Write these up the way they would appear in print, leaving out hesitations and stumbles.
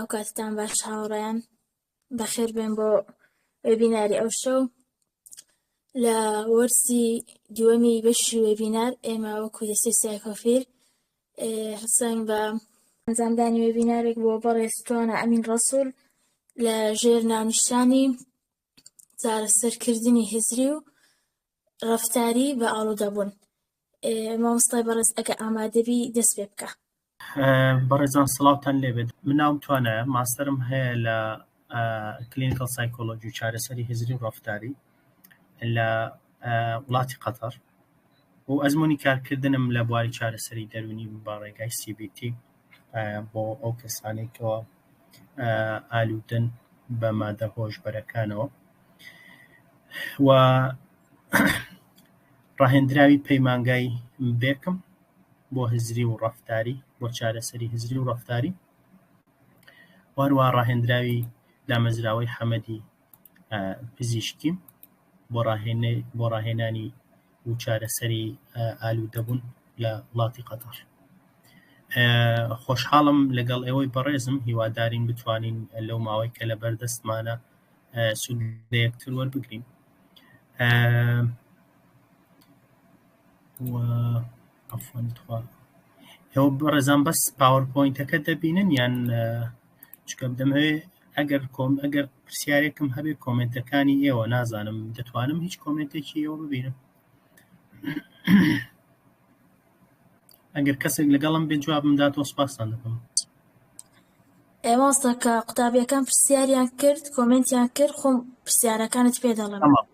ئەو کاتتان باش هاوڕێیان، بەخێر بێن بۆ وێبیناری ئەو شەو. لە وەرزی دووەمی بەشی وێبینار ئێمە وەکو دەستەی سایکۆفیر هەستاین بە ئەنجامدانی وێبینارێک بۆ بەڕێز توانا ئەمین ڕەسوڵ لە ژێر ناونیشانی چارەسەرکردنی هزری و ڕەفتاری بە ئاڵوودەبوون. مامۆستای بەڕێز ئەگە ئامادەبی دەست پێ بکە. بەڕێزان سڵاوتان لێبێت. من ناوم توانایە، ماستەرم هەیە لە clinical psychology و چارەسەری هزری و ڕەفتاری لە وڵاتی قەتەر و ئەزمموی کارکردنم لە بواری چارەسەری دەروونی بە ڕێگای CBT بۆ ئەو کەسانەی کەوا ئالوودن بە مادە هۆشبەرەکانەوە و ڕاهێندراوی پەیمانگای بێکم بۆ هزری و ڕەفتاری بۆ چارەسەری هزری و ڕەفتاری وهروە ڕاهێندراوی دامەزراوەی حەمەدی پزیشکیم بۆ بۆ ڕاهێنانی و چارەسەری ئالوودەبوون لە وڵاتی قەتەر. خۆشحاڵم لەگەڵ ئێوەی بەڕێزم، هیوادارین بتوانین لەو ماوەی کە لە بەردەستمانە سوود لە یەکتر وەربگرین. و عەفوەن تخوا ئێوە بەڕێزان بەس PowerPoint ەکە دەبینن یان چکە دەمەوێ ئەگەر کۆم ئەگەر پرسیارێکم هەبێ comment ەکانی ئێوە نازانم دەتوانم هیچ comment ێکی ئێوە ببینم. ئەگەر کەسێک لەگەڵم بێ جوابم داتەوە سپاستان دەکەم. مامۆستا کە قوتابیەکان پرسیاریان کرد comment یان کرد خۆم پرسیارەکانت پێ دەڵێم. تەمام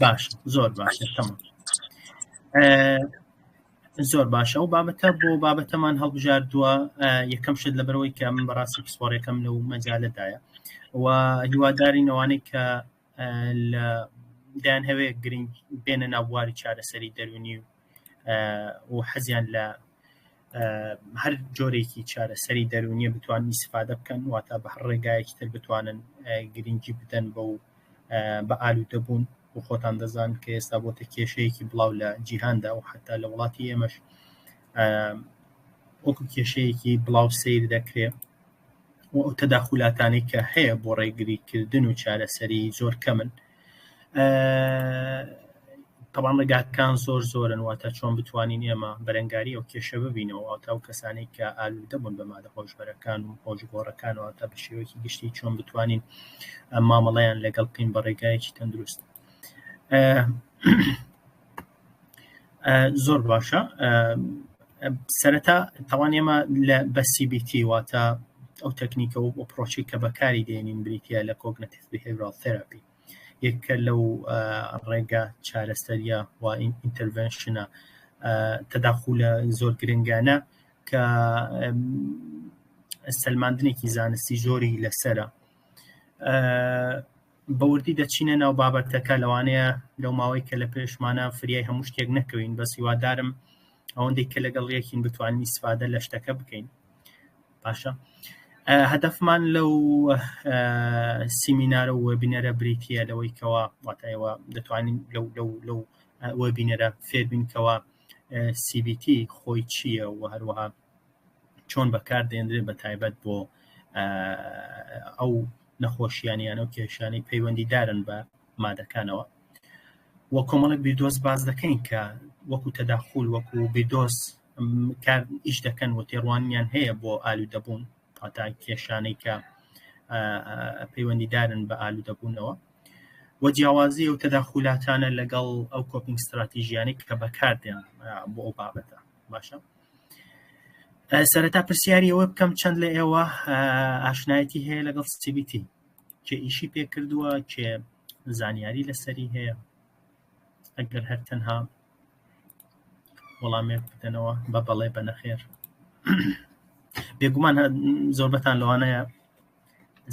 باش زۆر باشە تەمام. زۆر باشە ئەو بابەتە بۆ بابەتەمان هەڵبژاردووە یەکەم شت لەبەرەوەی کە من بەڕاستی پسپۆڕێکەم لەو مەجالەدایە و هیوادارین ئەوانەی کە لە دەیان هەوێ گرنگ بێنە ناو بواری چارەسەری دەرونی و و حەزیان لە هەر جۆرێکی چارەسەری دەرونیە بتوانن ئیسفادە بکەن، واتە بە هەر ڕێگایەکی تر بتوانن گرنگی بدەن بە و بە ئالوودە بوون و خۆتان دەزان کە ئێستا بۆتە کێشەیەکی بڵاو لە جیهاندا و حتا لە وڵاتی ئێمەش وەکو کێشەیەکی بڵاو سەیر دەکرێت و ئەو تەداخولاتانەی کە هەیە بۆ ڕێگریکردن و چارەسەری زۆر کەمن. تەبان ڕێگاکان زۆر زۆرن، واتە چۆن بتوانین ئێمە بەرەنگاری ئەو کێشە ببینەوە، واتە ئەو کەسانەی کە ئالوودە بوون بە مادە هۆشبەرەکان و هۆشگۆڕەکان، واتە بە شێوەیەکی گشتی چۆن بتوانین مامەڵەیان لەگەڵ بکەین بە ڕێگایەکی تەندروست. زۆر باشە. سەرەتا تاوان ئێمە لە بە CBT واتە ئەو تەکنیکە و approach ی کە بەکاری دێنین بریتە لە cognitive behavioral therapy، یەکە لەو ڕێگا چارەسەریە و intervention ە تەداخولە زۆر گرنگانە کە سەلماندنێکی زانستی زۆری لەسرە. بەوردی دەچینە ناو بابەتەکە، لەوانەیە لەو ماوەی کە لە پێشمانە فریای هەموو شتێک نەکەوین، بەس هیوادارم ئەوەندەی کە لەگەڵ یەکین بتوانین ئیسفادە لە شتەکە بکەین. باشە، هەدەفمان لەو سیمینارە و webinar ە بریتە لەوەی کەوا واتە ئێوە دەتوانین لەو لەو لەو webinar ە فێربین کەوا CBT خۆی چییە و هەروەها چۆن بەکاردێنرێت بە تایبەت بۆ ئەو نەخۆشیانیان و کێشانەی پەیوەندیدارن بە مادەکانەوە. و کۆمەڵێک بیردۆز باز دەکەین کە وەکو تەداخول وەکو بیردۆز کار ئیش دەکەن و تێڕوانیان هەیە بۆ ئالوودەبوون، واتا کێشانەی کە پەیوەندیدارن بە ئالوودەبوونەوە و جیاوازی ئەو تەداخولاتانە لەگەڵ ئەو coping ستراتیژیانەی کە بەکاردێن بۆ ئەو بابەتە. باشە، سەرەتا پرسیاری ئەوە بکەم چەند لە ئێوە ئاشنایەتی هەیە لەگەڵ CBT، کێ ئیشی پێکردووە، کێ زانیاری لەسەری هەیە؟ ئەگەر هەر تەنها وەڵامێک بدەنەوە بە بەڵێ بە نەخێر. بێگومان زۆربەتان لەوانەیە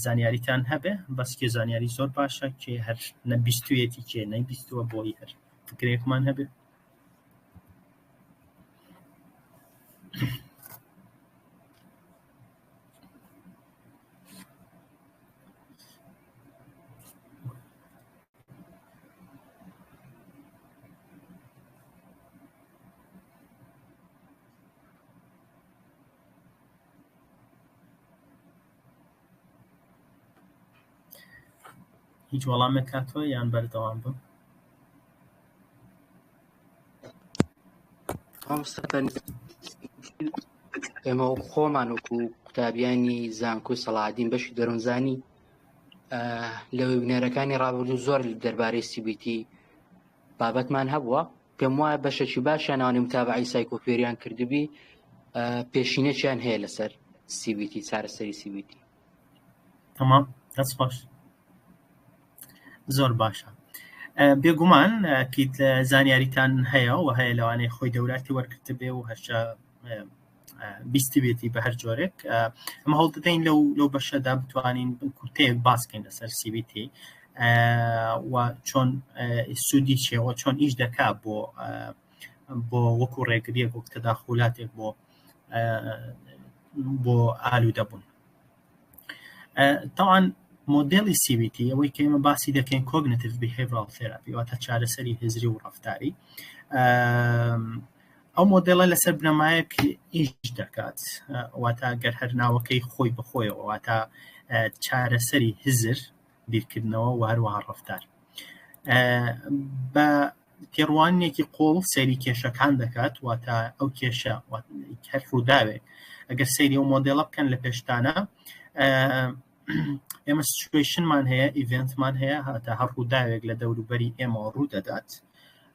زانیاریتان هەبێ، بەس کێ زانیاری زۆر باشە، کێ هەر نەبیستویەتی، کێ نەیبیستووە، بۆی هەر فکرێکمان هەبێ. هیچ وەڵامێک هاتووە یان بەردەوام بم؟ ئێمە خۆمان وەکو قوتابیانی زانکۆی سەڵاحەدین بەشی دەروونزانی لە وێبینارەکانی ڕابردوو زۆر دەربارەی CBT بابەتمان هەبووە پێم وایە بەشێکی باشیان ئەوانەی متابعی سایکۆفێریان کردبی پێشینەکیان هەیە لەسەر CBT چارەسەری CBT. تەمام دەست خۆش زۆر باشە بێگومان ئەکید زانیاریتان هەیە و هەیە لەوانەیە خۆی دەوراتی وەرگرت بێ و هەرچە بیستبێتی بە هەر جۆرێک ئەمە هەوڵ دەدەین لەو لەو بەشەدا بتوانین کورتەیەک باسکەین لەسەر CBT و چۆن سوودی چێوە چۆن ئیش دەکا بۆ بۆ وەکو ڕێگریەک وەک تەداخولاتێک بۆ بۆ ئالوودە بوون تاوان مۆدێلی CBT ئەوەی کە ئێمە باسی دەکەین cognitive behavioral therapy واتە چارەسەری هزری و ڕەفتاری ئەو مۆدێڵە لەسەر بنەمایەک ئیش دەکات واتە گەر هەر ناوەکەی خۆی بەخۆیەوە واتە چارەسەری هزر بیرکردنەوە و هەروەها ڕەفتار بە تێڕوانینێکی قوڵ سەیری کێشەکان دەکات واتە ئەو کێشە هەر ڕووداوێک ئەگەر سەیری ئەو مۆدێڵە بکەن لە پێشتانە ئێمە situation مان هەیە event مان هەیە هەتا هەر ڕووداوێک لە دەوروبەری ئێمەوە ڕوو دەدات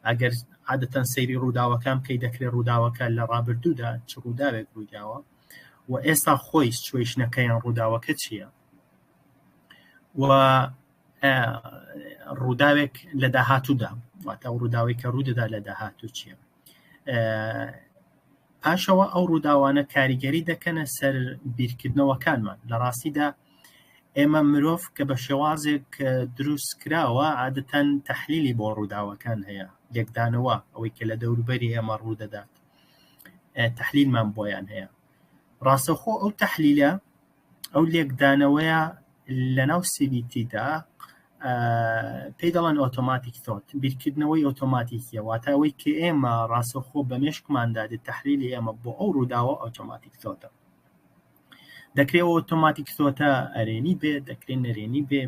ئەگەر عادەتەن سەیری ڕووداوەکان بکەی دەکرێت ڕووداوەکە لە ڕابردوودا چ ڕووداوێک ڕوویداوە و ئێستا خۆی situation ەکەیان ڕووداوەکە چییە و ڕووداوێک لە داهاتوودا واتە ئەو ڕووداوی کە ڕوودەدا لە داهاتوو چییە پاشەوە ئەو ڕووداوانە کاریگەری دەکەنە سەر بیرکردنەوەکانمان لە ڕاستیدا ئێمە مرۆڤ کە بە شێوازێک دروست کراوە عادەتەن تەحلیلی بۆ ڕووداوەکان هەیە لێکدانەوە ئەوەی کە لە دەوروبەری ئێمە ڕوودەدات تەحلیلمان بۆیان هەیە ڕاستەوخۆ ئەو تەحلیلە ئەو لێکدانەوەیە لەناو CBT دا پێی دەڵێن automatic thought بیرکردنەوەی ئۆتۆماتیکیە واتە ئەوەی کە ئێمە ڕاستەوخۆ بە مێشکماندا دێت تەحلیلی ئێمە بۆ ئەو ڕووداوە automatic thought ە دەکرێت automatic thought ە ئەرێنی بێ دەکرێت نەرێنی بێ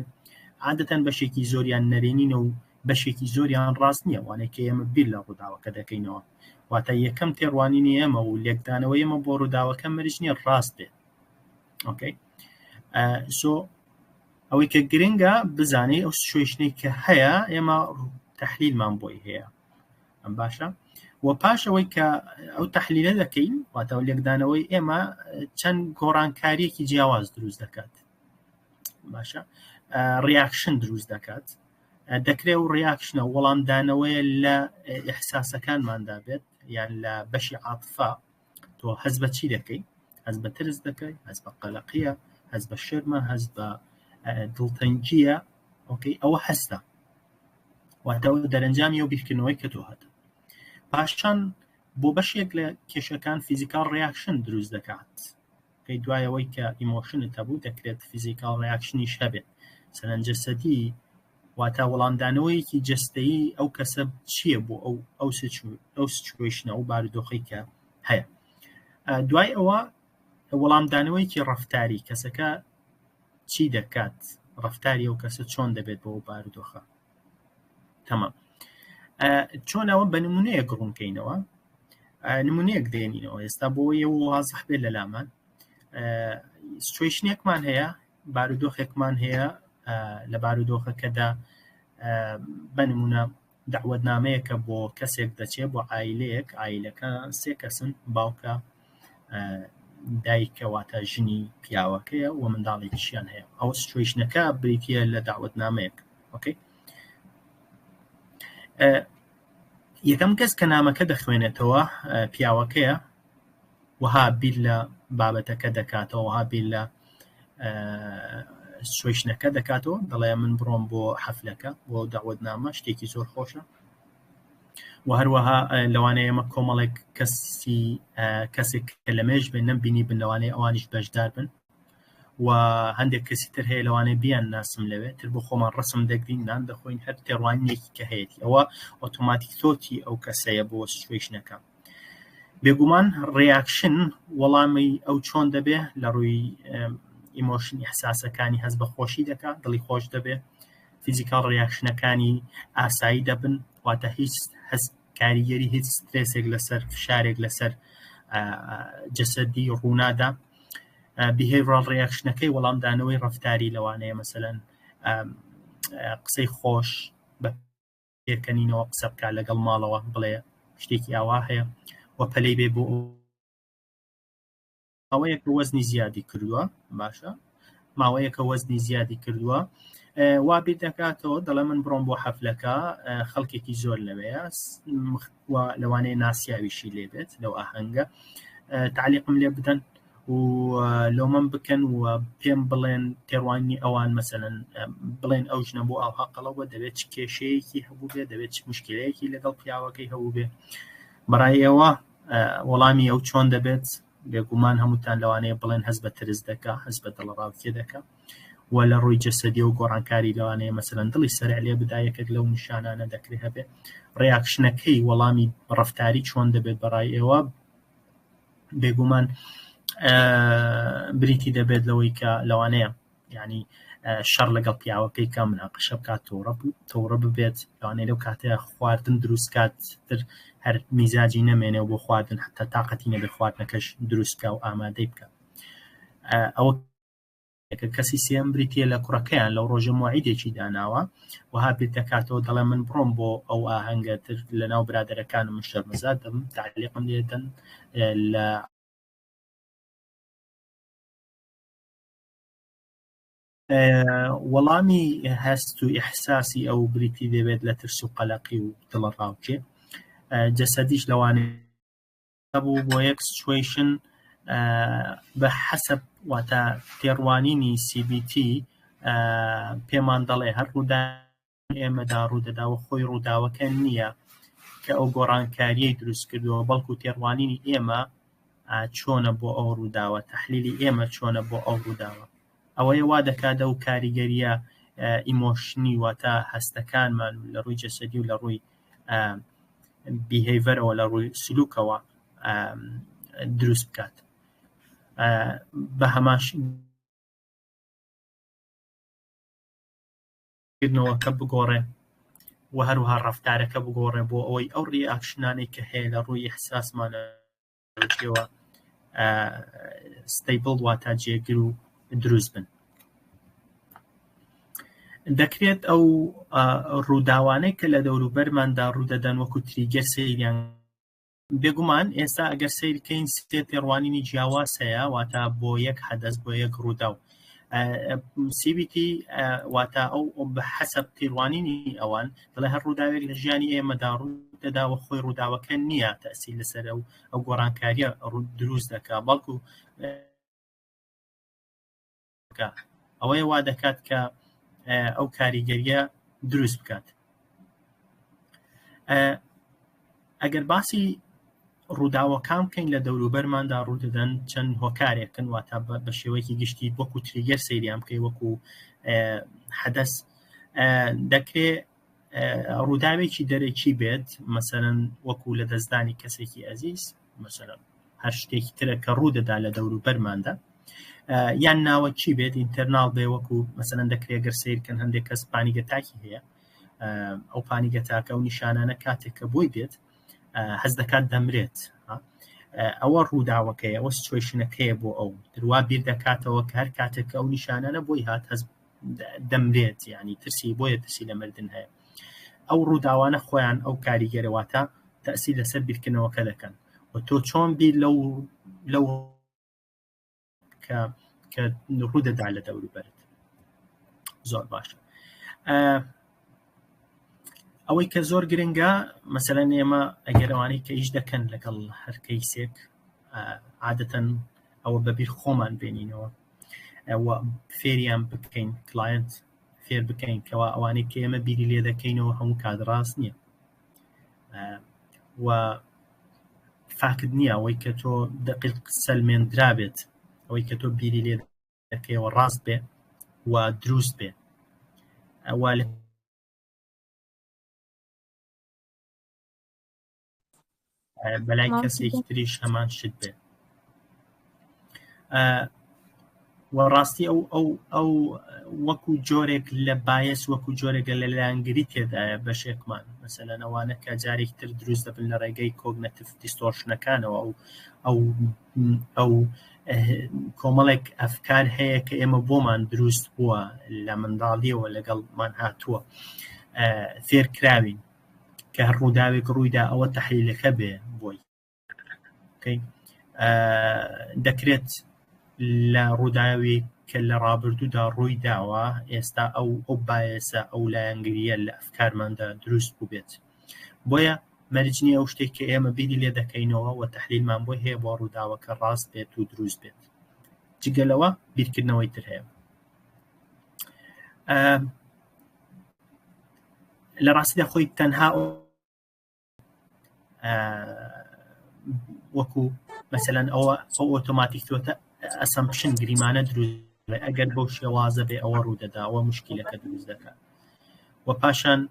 عادەتەن بەشێکی زۆریان نەرێنینە و بەشێکی زۆریان ڕاست نییە وانەیە کە ئێمە بیر لە ڕووداوەکە دەکەینەوە واتە یەکەم تێڕوانینی ئێمە و لێکدانەوەی ئێمە بۆ ڕووداوەکە مەرج نییە ڕاست بێت okay so ئەوەی کە گرنگە بزانێ ئەو situation ەی کە هەیە ئێمە تەحلیلمان بۆی هەیە ئەم باشە و پاش ئەوەی کە ئەو تەحلیلە دەکەین واتە لێکدانەوەی ئێمە چەند گۆڕانکاریەکی جیاواز دروست دەکات باشە reaction دروست دەکات دەکرێت و reaction ە وەڵامدانەوەیە لە ئیحساسەکانماندا بێت یان لە بەشی عاتفە تۆ هەست بە چی دەکەی هەست بە ترس دەکەی هەست بە قەلەقیە هەست بە شەرمە هەست بە دڵتەنگیە okay ئەوە هەستە واتەوە دەرەنجامی ئەو بیرکردنەوەی کە تۆ هەتە پاشان بۆ بەشێک لە کێشەکان physical reaction دروست دەکات پێی دوایەوەی کە emotion ت هەبوو دەکرێت physical reaction یش هەبێت سەرەن جەسەدی واتە وەڵامدانەوەیەکی جەستەیی ئەو کەسە چییە بۆ ئەو ئەو ئەو situation ە ئەو بارودۆخەی کە هەیە دوای ئەوە وەڵامدانەوەیەکی ڕەفتاری کەسەکە چی دەکات ڕەفتاری ئەو کەسە چۆن دەبێت بۆ ئەو بارودۆخە تەمام چۆن ئەوە بە نمونەیەک ڕوونکەینەوە نمونەیەک دێنینەوە ئێستا بۆ یە وازح بێت لە لامان situation ێکمان هەیە بارودۆخێکمان هەیە لە بارودۆخەکەدا بە نمونە دەعوەتنامەیەکە بۆ کەسێک دەچێت بۆ عایلەیەک عایلەکە سێ کەسن باوکە دایکە واتە ژنی پیاوەکەیە و منداڵێکیشیان هەیە ئەوە situation ەکە بریتە لە دەعوەتنامەیەک okay یەکەم کەس کە نامەکە دەخوێنێتەوە پیاوەکەیە وەها بیر لە بابەتەکە دەکاتەوە وەها بیر لە situation ەکە دەکاتەوە دەڵێ من بڕۆم بۆ حەفلەکە بۆ داوەتنامە شتێکی زۆر خۆشە و هەروەها لەوانەیە ئێمە کۆمەڵێک کەسی کەسێک کە لە مێژ بێن نەم بینی بن لەوانەیە ئەوانیش بەشدار بن و هەندێک کەسی تر هەیە لەوانەیە بیان ناسم لەوێ تر بۆ خۆمان ڕسم دەگرین نان دەخۆین هەر تێڕوانینێکی کە هەیەی ئەوە automatic thought ی ئەو کەسەیە بۆ situation ەکە بێگومان reaction وەڵامی ئەو چۆن دەبێ لە ڕووی emotion ئیحساسەکانی هەست بە خۆشی دەکا دڵی خۆش دەبێ. physical reaction ەکانی ئاسایی دەبن، واتە هیچ هەست کاریگەری هیچ سترێسێک لەسەر فشارێک لەسەر جەسەدی ڕوونادا. behavioral reaction ەکەی وەڵامدانەوەی ڕەفتاری لەوانەیە مەسەلەن قسەی خۆش بە پێکەنینەوە قسە بکات لەگەڵ ماڵەوە بڵێ شتێکی ئاوا هەیە و پەلەی بێ بۆ ماوەیەکە وەزنی زیادی کردووە باشە ماوەیەکە وەزنی زیادی کردووە وا بیر دەکاتەوە دەڵێ من بڕۆم بۆ حەفلەکە خەڵکێکی زۆر لەوەیە لەوانەیە ناسیاویشی لێبێت لەو ئاهەنگە تعلیقم لێ بدەن و لۆمەم بکەن و پێم بڵێن تێڕوانی ئەوان مەسەلەن بڵێن ئەو ژنە بۆ ئاوها قەڵەوە دەبێت چ کێشەیەکی هەبوو بێ دەبێت چ مشکلەیەکی لەگەڵ پیاوەکەی هەبوو بێ بەڕای ئێوە وەڵامی ئەو چۆن دەبێت بێگومان هەمووتان لەوانەیە بڵێن هەست بە ترس دەکا هەست بە دڵەڕاوکێ دەکا و لە ڕووی جەسەدی و گۆڕانکاری لەوانەیە مەسەلەن دڵی سەرع لێ بدا یەکێک لەو نیشانانە دەکرێت هەبێ reaction ەکەی وەڵامی ڕەفتاری چۆن دەبێت بەڕای ئێوە بێگومان بریتی دەبێت لەوەی کە لەوانەیە یعنی شەڕ لەگەڵ پیاوەکەی کە مناقشە بکات تۆڕە تۆڕە ببێت لەوانەیە لەو کاتەیە خواردن دروست کات تر هەر میزاجی نەمێنێ و بۆ خواردن حتا تااقەتی نەبێ خواردنەکەش دروست کا و ئامادەی بکە ئەوە کە کەسی سێیەم بریتییە لە کوڕەکەیان لەو ڕۆژە مواعیدێکی داناوە وەها بیر دەکاتەوە دەڵێ من بڕۆم بۆ ئەو ئاهەنگە تر لەناو برادەرەکانم من شەرمەزار دەبم تەعلیقم لێ دەن لە وەڵامی هەست و ئیحساسی ئەو بریتی دەبێت لە ترس و قەلەقی و دڵەڕاوکێ جەسەدیش لەوانەیە هەبوو بۆ یەک situation بە حەسەب واتە تێڕوانینی CBT پێمان دەڵێ هەر ڕوودا ئێمەدا ڕوودەدا و خۆی ڕووداوەکە نییە کە ئەو گۆڕانکاریەی دروست کردووە بەڵکو تێڕوانینی ئێمە چۆنە بۆ ئەو ڕووداوە تەحلیلی ئێمە چۆنە بۆ ئەو ڕووداوە ئەوەیە وا دەکات ئەو کاریگەریە emotion ی واتە هەستەکانمان لە ڕووی جەسەدی و لە ڕووی behavior ەوە لە ڕووی سلوکەوە دروست بکات بە هەماش کردنەوەکە بگۆڕێ و هەروها ڕفتارەکە بگۆڕێ بۆ ئەوەی ئەو reaction انەی کە هەیە لە ڕووی ئیحساسمانەوە stable واتە جێگر و دروست بن. دەکرێت ئەو ڕووداوانەی کە لە دەوروبەرماندا ڕوودەدەن وەکو trigger سەیریان بێگومان ئێستا ئەگەر سەیرکەین سێ تێڕوانینی جیاواز هەیە واتە بۆ یەک حەدەس بۆ یەک ڕووداو CBT واتە ئەو بە حەسەب تێڕوانینی ئەوان دەڵێ هەر ڕووداوێک لە ژیانی ئێمەدا ڕوودەدا و خۆی ڕووداوەکە نییە تەسیر لەسەر ئەو ئەو گۆڕانکاریە دروست دەکا بەڵکو بکە ئەوەیە وا دەکات کە ئەو کاریگەریە دروست بکات ئەگەر باسی ڕووداوەکان بکەین لە دەوروبەرماندا ڕوودەدەن چەند هۆکارێکن واتە بە شێوەیەکی گشتی وەکو trigger سەیریان بکەی وەکو حەدەس دەکرێ ڕووداوێکی دەرەکی بێت مەسەرەن وەکو لە دەستدانی کەسێکی ئەزیز مەسەلەن هەر شتێکی ترە کە ڕوو دەدا لە دەوروبەرماندا یان ناوەکی بێت internal بێ وەکو مەسەلەن دەکرێت گەر سیرکەن هەندێک کەس panic attack ی هەیە ئەو panic attack ە و نیشانانە کاتێک کە بۆی دێت هەز دەکات دەمرێت ئەوە ڕووداوەکەی ئەوە situation ەکەیە بۆ ئەو دروا بیر دەکاتەوە کە هەر کاتێک کە ئەو نیشانانە بۆی هات هەز دەمرێت ینی ترسی بۆیە ترسی لە مردن هەیە ئەو ڕووداوانە خۆیان ئەو کاریگەرەواتە تەئسیر لەسەر بیرکردنەوەکە دەکەن و تۆ چۆن بیر لەو لەو کە کە ڕوودەدا لە دەوروبەرت زۆر باشە ئەوەی کە زۆر گرنگە مەسەلەن ئێمە ئەگەر ئەوانەی کە ئیش دەکەن لەگەڵ هەر کەیسێک عادەتەن ئەوە بەبیر خۆمان بێنینەوە فێریان بکەین client فێر بکەین کەوا ئەوانەی کە ئێمە بیری لێ دەکەینەوە هەموو کات ڕاست نییە و fact نییە ئەوەی کە تۆ دقیق سەلمێندرابێت ئەوەی کە تۆ بیری لێ دەکەیەوە ڕاست بێ و دروست بێ ئەوە لە بەلای کەسێکی تریش هەمان شت بێ. و ڕاستی ئەو ئەو ئەو وەکو جۆرێک لە bias وەکو جۆرێک لە لایەنگری تێدایە بەشێکمان مەسەلەن ئەوانە کە جارێک تر دروست دەبن لە ڕێگەی cognitive distortion ەکانەوە ئەو ئەو ئەو کۆمەڵێک ئەفکار هەیە کە ئێمە بۆمان دروست بووە لە منداڵیەوە لەگەڵمان هاتووە فێرکراوین کە هەر ڕووداوێک ڕوویدا ئەوە تەحلیلەکە بێ بۆی دەکرێت لە ڕووداوی کە لە ڕابردوودا ڕووی داوە ئێستا ئەو ئەو bias ە ئەو لایەنگریە لە ئەفکارماندا دروست بووبێت بۆیە مەرج نییە ئەو شتێک کە ئێمە بیری لێ دەکەینەوە و تەحلیلمان بۆی هەیە بۆ ڕووداوەکە ڕاست بێت و دروست بێت جگە لەوە بیرکردنەوەی تر هەیە لە ڕاستیدا خۆی تەنها وەکو مەسەلەن ئەوە ئەو ئۆتۆماتیک تۆتە assumption گریمانە دروست ئەگەر بەو شێوازە بێ ئەوە ڕوودەدا ئەوە مشکلەکە دروست دەکات و پاشان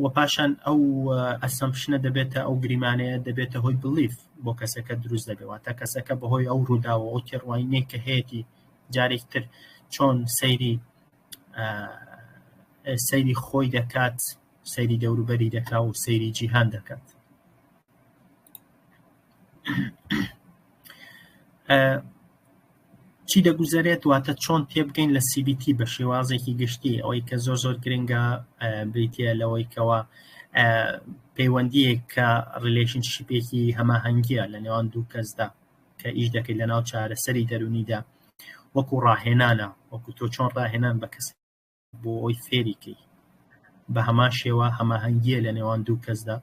و پاشان ئەو assumption ە دەبێتە ئەو گریمانەیە دەبێتە هۆی belief بۆ کەسەکە دروست دەبێت واتە کەسەکە بەهۆی ئەو ڕووداوە ئەو تێڕوانینەی کە هەیەی جارێکتر چۆن سەیری سەیری خۆی دەکات سەیری دەوروبەری دەکا و سەیری جیهان دەکات چی دەگوزەرێت واتە چۆن تێبگەین لە CBT بە شێوازێکی گشتی ئەوەی کە زۆر زۆر گرنگە بریتە لەوەی کەەوە پەیوەندیەک کە relationship ێکی هەماهەنگیە لە نێوان دوو کەسدا کە ئیش دەکەیت لە ناو چارەسەری دەرونیدا وەکو ڕاهێنانە وەکو تۆ چۆن ڕاهێنان بە کەس بۆ ئەوی فێری کەی بە هەمان شێوە هەماهەنگیە لە نێوان دوو کەسدا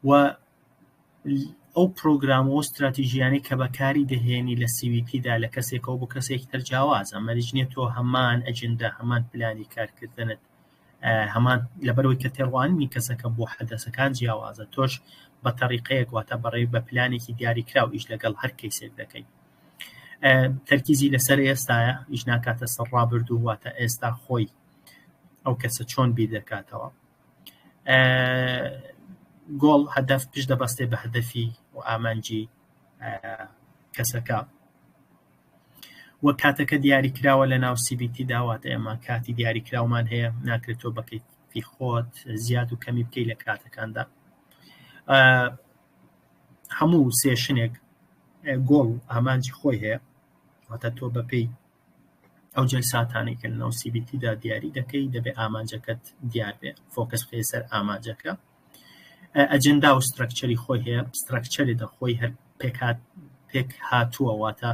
و ئەو پرۆگرام و استراتیژیانەی کە بەکاری دەهێنی لە CBT دا لە کەسێکەوە بۆ کەسێکی تر جیاوازە مەرج نییە تۆ هەمان ئەجندا هەمان پلانی کارکردنت هەمان لەبەرەوەی کە تێڕوانینی کەسەکە بۆ حەدەسەکان جیاوازە تۆش بە تەریقەیەک واتە بەڕێ بە پلانێکی دیاریکراو ئیش لەگەڵ هەر case ێک دەکەی تەرکیزی لەسەر ئێستاە ئیش ناکاتە سەر ڕابردوو واتە ئێستا خۆی ئەو کەسە چۆن بیر دەکاتەوە گۆڵ هەدەف پشت دەبەستێ بە هەدەفی و ئامانجی کەسەکە و کاتەکە دیاری کراوە لە ناو CBT دا واتە ئێمە کاتی دیاری کراومان هەیە ناکرێت تۆ بەکەیفی خۆت زیاد و کەمی بکەیت لە کاتەکاندا هەموو session ێک goal ئامانجی خۆی هەیە واتە تۆ بەپێی ئەو جەلساتانەی کە لەناو CBT دا دیاری دەکەی دەبێ ئامانجەکەت دیار بێ focus بخەیە سەر ئامانجەکە ئەجندا و structure ی خۆی هەیە structure ی دەخۆی هەر پێکات پێک هاتووە واتە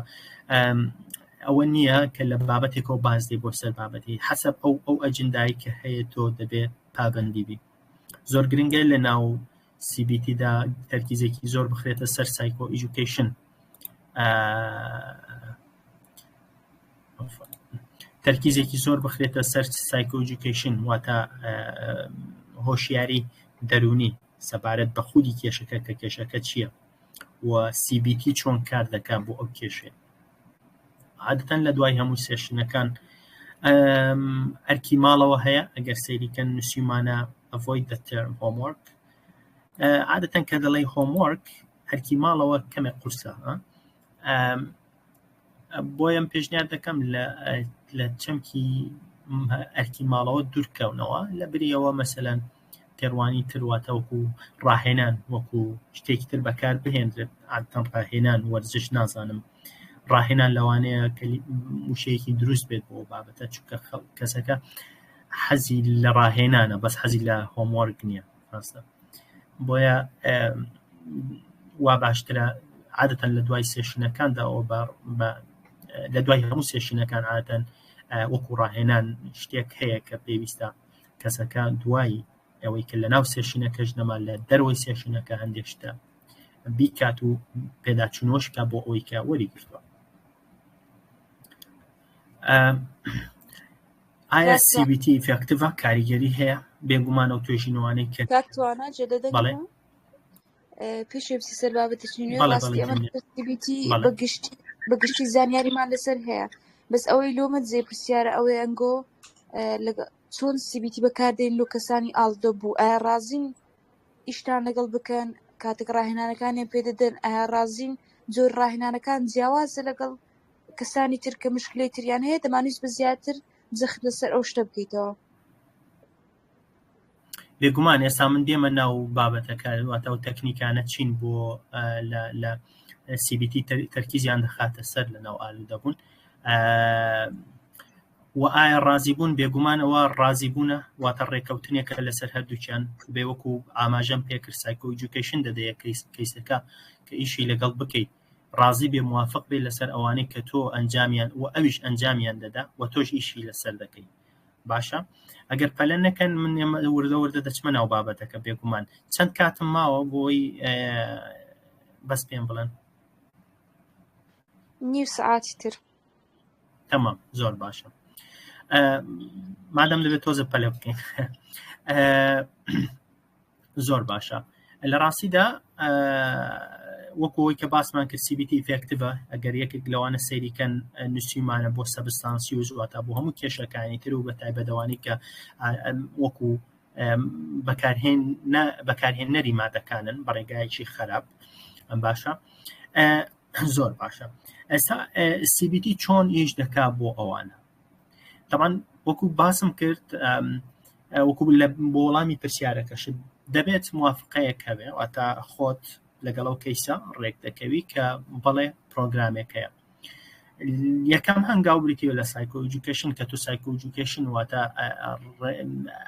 ئەوە نییە کە لە بابەتێکەوە بازدەی بۆ سەر بابەتی حەسەب ئەو ئەو ئەجندایی کە هەیە تۆ دەبێ پابندی بی زۆر گرنگە لە ناو CBT دا تەرکیزێکی زۆر بخرێتە سەر psychoeducation تەرکیزێکی زۆر بخرێتە سەر psychoeducation واتە هۆشیاری دەرونی سەبارەت بە خودی کێشەکە کە کێشەکە چییە و CBT چۆن کار دەکات بۆ ئەو کێشەیە عادەتەن لە دوای هەموو session ەکان ئەرکی ماڵەوە هەیە ئەگەر سەیریکەن نووسیمانە avoid the term homework عادەتەن کە دەڵێی homework ئەرکی ماڵەوە کەمێک قورسە بۆیەم پێشنیار دەکەم لە چەمکی ئەرکی ماڵەوە دوورکەونەوە لە بریەوە مەسەلەن تێڕوانی تر واتە وەکو ڕاهێنان وەکو شتێکی تر بەکار بهێنرێت عادەتەن ڕاهێنان وەرزش نازانم ڕاهێنان لەوانەیە وشەیەکی دروست بێت بۆ بابەتە چونکە کەسەکە حەزی لە ڕاهێنانە بەس حەزی لە homework نییە ڕاستە بۆیە وا باشترە عادەتەن لە دوای session ەکاندا ئەوە لە دوای هەموو session ەکان عادەتەن وەکو ڕاهێنان شتێک هەیە کە پێویستە کەسەکە دوای ئەوەی کە لە ناو session ەکەش نەما لە دەرەوەی session ەکە هەندێک شتە بیکات و پێداچوونەوەش کا بۆ ئەوەی کە وەری گرتووە ئایا CBT effective ە کاریگەری هەیە بێگومان ئەو توێژینەوانەی کە کاک توانا جێ لە بەڵێ پێش بچی سەر بابەتێکی نوێ بەڵێ ڕاستی بەڵێ ئەمە جملە CBT بەڵێ بەگشتی بەگشتی زانیاریمان لەسەر هەیە بەس ئەوەی لۆمە جێ پرسیارە ئەوەی ئەنگۆ لەگە- چۆن CBT بەکاردێن لۆ کەسانی ئاڵدە بوو ئایا ڕازین ئیشتان لەگەڵ بکەن؟ کاتێک ڕاهێنانەکانیان پێدەدەن ئایا ڕازین جۆر ڕاهێنانەکان جیاوازە لەگەڵ کەسانی تر کە مشکلەی تریان هەیە دەمانویست بە زیاتر جەخت لەسەر ئەو شتە بکەیتەوە. بێگومان ئێستا من دێمە ناو بابەتەکە واتە و تەکنیکانە چین بۆ لە CBT تەرکیزیان دەخاتە سەر لە ناو ئالوودەبوون و ئایا ڕازی بوون بێگومان ئەوە ڕازی بوونە واتە ڕێکەوتنێکە لەسەر هەردووکیان بێ وەکو ئاماژەم پێکرد psychoeducation دەدەیە کەیسەکە کە ئیشی لەگەڵ بکەیت ڕازی بێ موافق بێ لەسەر ئەوانەی کە تۆ ئەنجامیان و ئەویش ئەنجامیان دەدا و تۆش ئیشی لەسەر دەکەی باشە ئەگەر پەلە نەکەن من ئێمە وردە وردە دەچمە ناو بابەتەکە بێگومان چەند کاتم ماوە بۆی بەس پێم بڵێن نیو سەعاتی تر تەمام زۆر باشە مادەم دەبێت تۆزە پەلە بکەین زۆر باشە لە ڕاستیدا وەکو ئەوەی کە باسمان کرد CBT effective ە ئەگەر یەکێک لەوانە سەیریکەن نووسیمانە بۆ substance use واتە بۆ هەموو کێشەکانی تر و بە تایبەتەوانی کە وەکو بەکارهێن بەکارهێنەری مادەکانن بە ڕێگایەکی خراپ ئەم باشە زۆر باشە ئێستا CBT چۆن ئیش دەکا بۆ ئەوانە تەبعەن وەکو باسم کرد وەکو لە بۆ وەڵامی پرسیارەکەشت دەبێت موافقەیەک هەبێ واتە خۆت لەگەڵ ئەو کەیسە ڕێک دەکەوی کە بەڵێ پرۆگرامێک هەیە یەکەم هەنگاو بریتیە لە psychoeducation کە تۆ psychoeducation واتە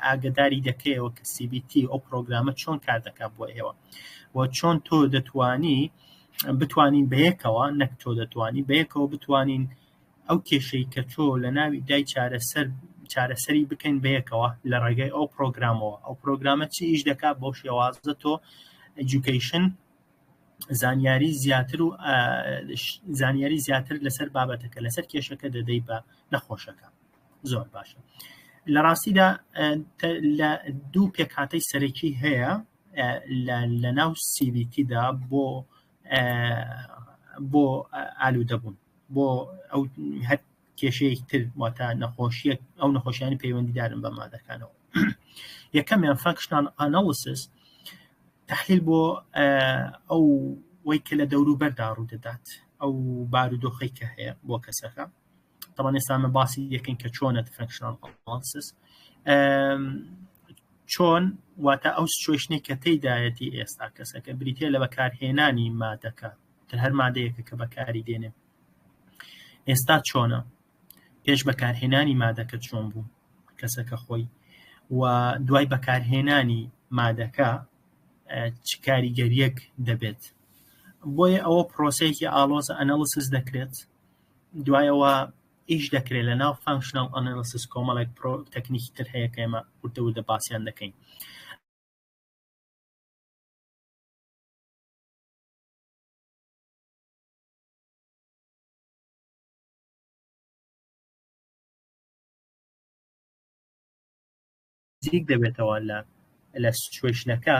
ئاگداری دەکەیەوە کە CBT ئەو پرۆگرامە چۆن کار دەکات بۆ ئێوە و چۆن تۆ دەتوانی بتوانین بەیەکەوە نەک تۆ دەتوانی بەیەکەوە بتوانین ئەو کێشەی کە تۆ لە ناوی دای چارەسەر چارەسەری بکەین بەیەکەوە لە ڕێگەی ئەو پرۆگرامەوە ئەو پرۆگرامە چی ئیش دەکات بەو شێوازە تۆ education زانیاری زیاتر و زانیاری زیاتر لەسەر بابەتەکە لەسەر کێشەکە دەدەی بە نەخۆشەکە زۆر باشە لە ڕاستیدا لە دوو پێکهاتەی سەرەکی هەیە لە ناو CBT دا بۆ بۆ ئالوودەبوون بۆ ئەو هەر کێشەیەک تر واتە نەخۆشیەک ئەو نەخۆشیانی پەیوەندیدارن بە مادەکانەوە یەکەمیان functional analysis تحلیل بۆ ئەو وەی کە لە دەوروبەردا ڕوودەدات ئەو بارودۆخی کە هەیە بۆ کەسەکە طبعا ئێستا ئەمە باسی یەکەین کە چۆنە functional analysis چۆن واتە ئەو situation ی کە تێیدایەتی ئێستا کەسەکە بریتە لە بەکارهێنانی مادەکە تر هەر مادەیەکە کە بەکاری دێنێ ئێستا چۆنە پێش بەکارهێنانی مادەکە چۆن بوو کەسەکە خۆی و دوای بەکارهێنانی مادەکە چ کاریگەریەک دەبێت بۆیە ئەوە پرۆسەیەکی ئاڵۆزە analysis دەکرێت دوایەوە ئیش دەکرێت لە ناو functional analysis کۆمەڵێک پرۆ تەکنیکی تر هەیە کە ئێمە وردە وردە باسیان دەکەین. نزیک دەبێتەوە لە لە situation ەکە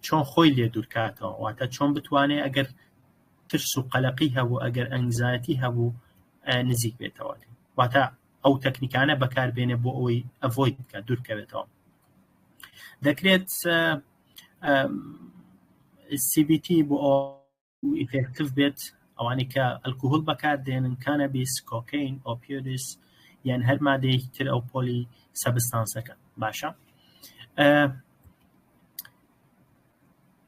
چۆن خۆی لێ دوورکاتەوە واتە چۆن بتوانێت ئەگەر ترس و قەلەقی هەبوو ئەگەر anxiety هەبوو نزیک بێتەوە واتە ئەو تەکنیکانە بەکاربێنێ بۆ ئەوەی avoid بکات دوورکەوێتەوە دەکرێت CBT بۆ effective بێت ئەوانەی کە ئەلکوهول بەکاردێنن cannabis cocaine opioids یان هەر مادەیەکی تر ئەو poly substance ەکە باشە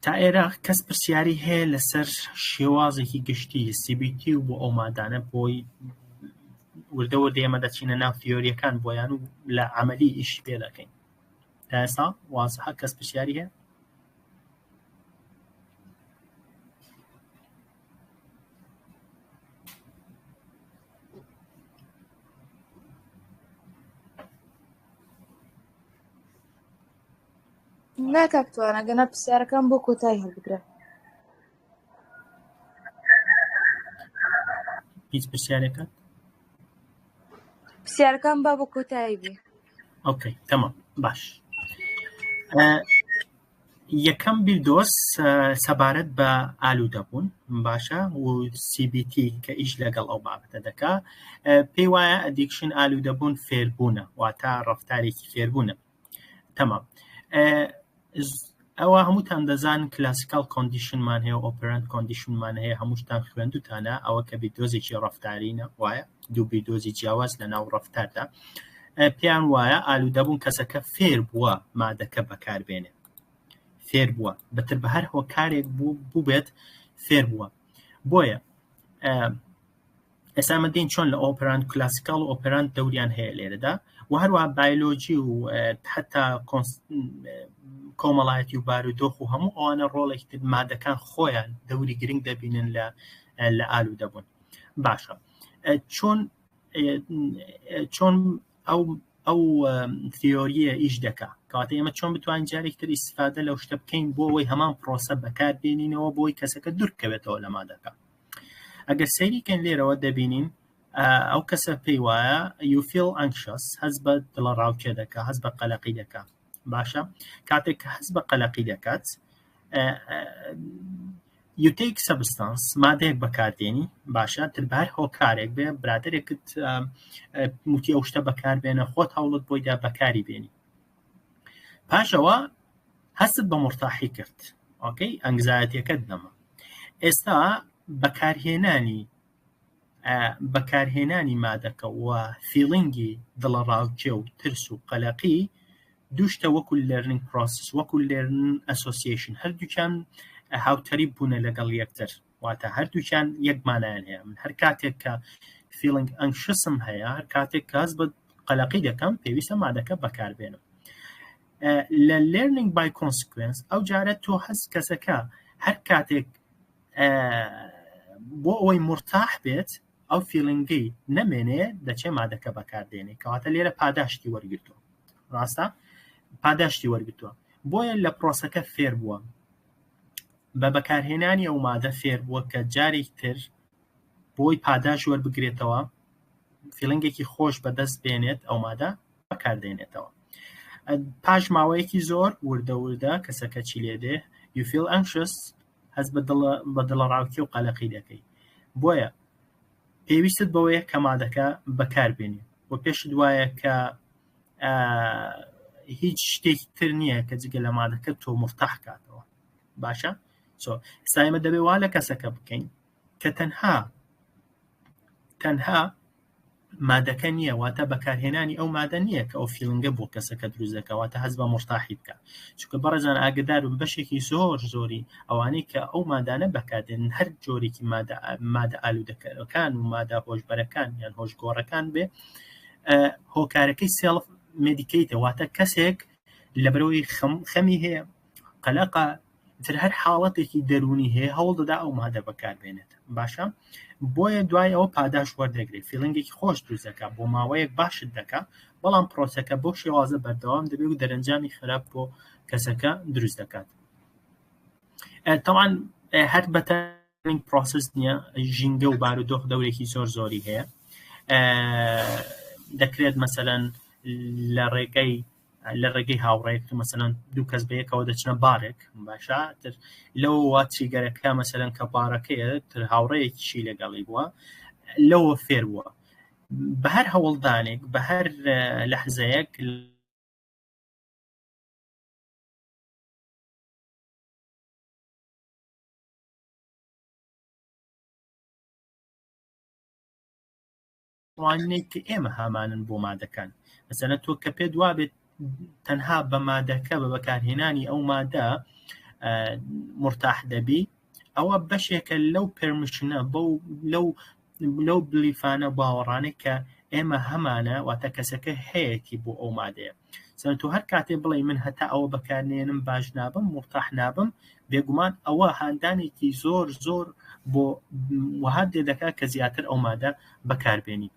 تا ئێرە کەس پرسیاری هەیە لەسەر شێوازێکی گشتی CBT و بۆ ئەو مادانە بۆی وردە وردە ئێمە دەچینە ناو تیۆریەکان بۆیان و لە عملی ئیش پێ دەکەین تا ئێستا وازحە کەس پرسیاری هەیە نا کاک توانا گەنا پرسیارەکان بۆ کۆتایی هەڵبگرە. هیچ پرسیارێکە؟ پرسیارەکان با بۆ کۆتایی بێ. okay تەمام باش یەکەم بیردۆز سەبارەت بە ئالوودەبوون باشە و CBT کە ئیش لەگەڵ ئەو بابەتە دەکا پێی وایە addiction ئالوودەبوون فێربوونە واتە ڕەفتارێکی فێربوونە تەمام. ئەوە هەمووتان دەزان classical condition مان هەیە و operant condition مان هەیە هەمووشتان خوێندوتانە ئەوە کە بیردۆزێکی ڕەفتارینە وایە دوو بیردۆزی جیاواز لە ناو ڕەفتاردا پێیان وایە ئالوودەبوون کەسەکە فێر بووە مادەکە بەکاربێنێ فێر بووە بەتر بە هەر هۆکارێک بوو بێت فێر بووە بۆیە ئێستا ئەمە دێین چۆن لە operant classical و operant دەوریان هەیە لێرەدا و هەروە بایلۆجی و حتا کۆمەڵایەتی و بارودۆخ و هەموو ئەوانە ڕۆڵێکی تر مادەکان خۆیان دەوری گرنگ دەبینن لە لە ئالوودە بوون باشە چۆن چۆن ئەو ئەو تیۆریە ئیش دەکا کەواتە ئێمە چۆن بتوانین جارێک تر ئیسفادە لەو شتە بکەین بۆ ئەوەی هەمان پرۆسە بەکار بێنینەوە بۆی کەسەکە دوورکەوێتەوە لە مادەکە ئەگەر سەیری کەین لێرەوە دەبینین ئەو کەسە پێی وایە you feel anxious هەست بە دڵەڕاوکێ دەکا هەست بە قەلەقی دەکا باشە کاتێک کە هەست بە قەلەقی دەکات you take substance مادەیەک بەکاردێنی باشە تر بە هەر هۆکارێک بێ برادێکت موتی ئەو شتە بەکاربێنە خۆت هەوڵت بۆیدا بەکاری بێنی پاشەوە هەستت بە مورتاحی کرد okay anxiety ەکەت نەما ئێستا بەکارهێنانی بەکارهێنانی مادەکە و feeling ی دڵەڕاوکێ و ترس و قەلەقی دوو شتە وەکو learning process وەکو learn association هەردووکیان هاوتەریب بوونە لەگەڵ یەکتر واتە هەردووکیان یەک مانایان هەیە من هەر کاتێک کە feeling anxious م هەیە هەر کاتێک کە هەست بە قەلەقی دەکەم پێویستە مادەکە بەکاربێنم لە learning by consequence ئەو جارە تۆ هەست کەسەکە هەر کاتێک بۆ ئەوەی مرتاح بێت ئەو feeling ەی نەمێنێ دەچێ مادەکە بەکاردێنێ کەواتە لێرە پاداشتی وەرگتووە ڕاستە پاداشتی وەرگتووە بۆیە لە پرۆسەکە فێر بووە بە بەکارهێنانی ئەو مادە فێر بووە کە جارێک تر بۆی پاداش وەربگرێتەوە feeling ێکی خۆش بەدەست بێنێت ئەو مادە بەکاردێنێتەوە پاش ماوەیەکی زۆر وردە وردە کەسەکە چی لێ دێ you feel anxious هەست بە دڵە بە دڵەڕاوکێ و قەلەقی دەکەی بۆیە پێویستت بەوەیە کە مادەکە بەکاربێنی و پێشت وایە کە هیچ شتێکی تر نییە کە جگە لە مادەکە تۆ مرتاح کاتەوە باشە so ئێستا ئێمە دەبێ وا لە کەسەکە بکەین کە تەنها تەنها مادەکە نییە واتە بەکارهێنانی ئەو مادە نییە کە ئەو feeling ە بۆ کەسەکە دروست دەکات واتە هەست بە مورتاحی بکە چونکە بەڕێزان ئاگدار بن بەشێکی زۆر زۆری ئەوانەی کە ئەو مادانە بەکاردێن هەر جۆرێکی مادە مادە ئالوودەکەرەکان و مادە هۆشبەرەکان یان هۆشگۆڕەکان بێ هۆکارەکەی self medicate ە واتە کەسێک لەبەرەوەی خەمی هەیە قەلەقە تر هەر حاڵەتێکی دەروونی هەیە هەوڵ دەدا ئەو مادە بەکاربێنێت باشە بۆیە دوای ئەوە پاداش وەردەگرێت feeling ێکی خۆش دروست دەکات بۆ ماوەیەک باشت دەکات بەڵام پرۆسەکە بۆ شێوازە بەردەوام دەبێت و دەرەنجامی خراپ بۆ کەسەکە دروست دەکات تەوان هەر بەتە پرۆسس نییە ژینگە و بارودۆخ دەورێکی زۆر زۆری هەیە دەکرێت مەسەەن لە ڕێگەی لە ڕێگەی هاوڕێک مەسەلەن دوو کەس بە یەکەوە دەچنە بارێک باشە تر لەوە trigger ەکە مەسەلەن کە بارەکەیە تر هاوڕێیەکیشی لەگەڵی بووە لەوە فێر بووە بە هەر هەوڵدانێک بە هەر لەحزەیەک ڕوانینێک کە ئێمە هامانن بۆ مادەکان مەسەلەن تۆ کە پێت وابێت تەنها بە مادەکە بە بەکارهێنانی ئەو مادە مرتاح دەبی ئەوە بەشێکە لەو permission ە بەو لەو لەو belief انە باوەڕانێک کە ئێمە هەمانە واتە کەسەکە هەیەتی بۆ ئەو مادەیە سەر تۆ هەر کاتێ بڵێ من هەتا ئەوە بەکارنێنم باش نابم مرتاح نابم بێگومان ئەوە هاندانێکی زۆر زۆر بۆ وەها لێ دەکات کە زیاتر ئەو مادە بەکاربێنی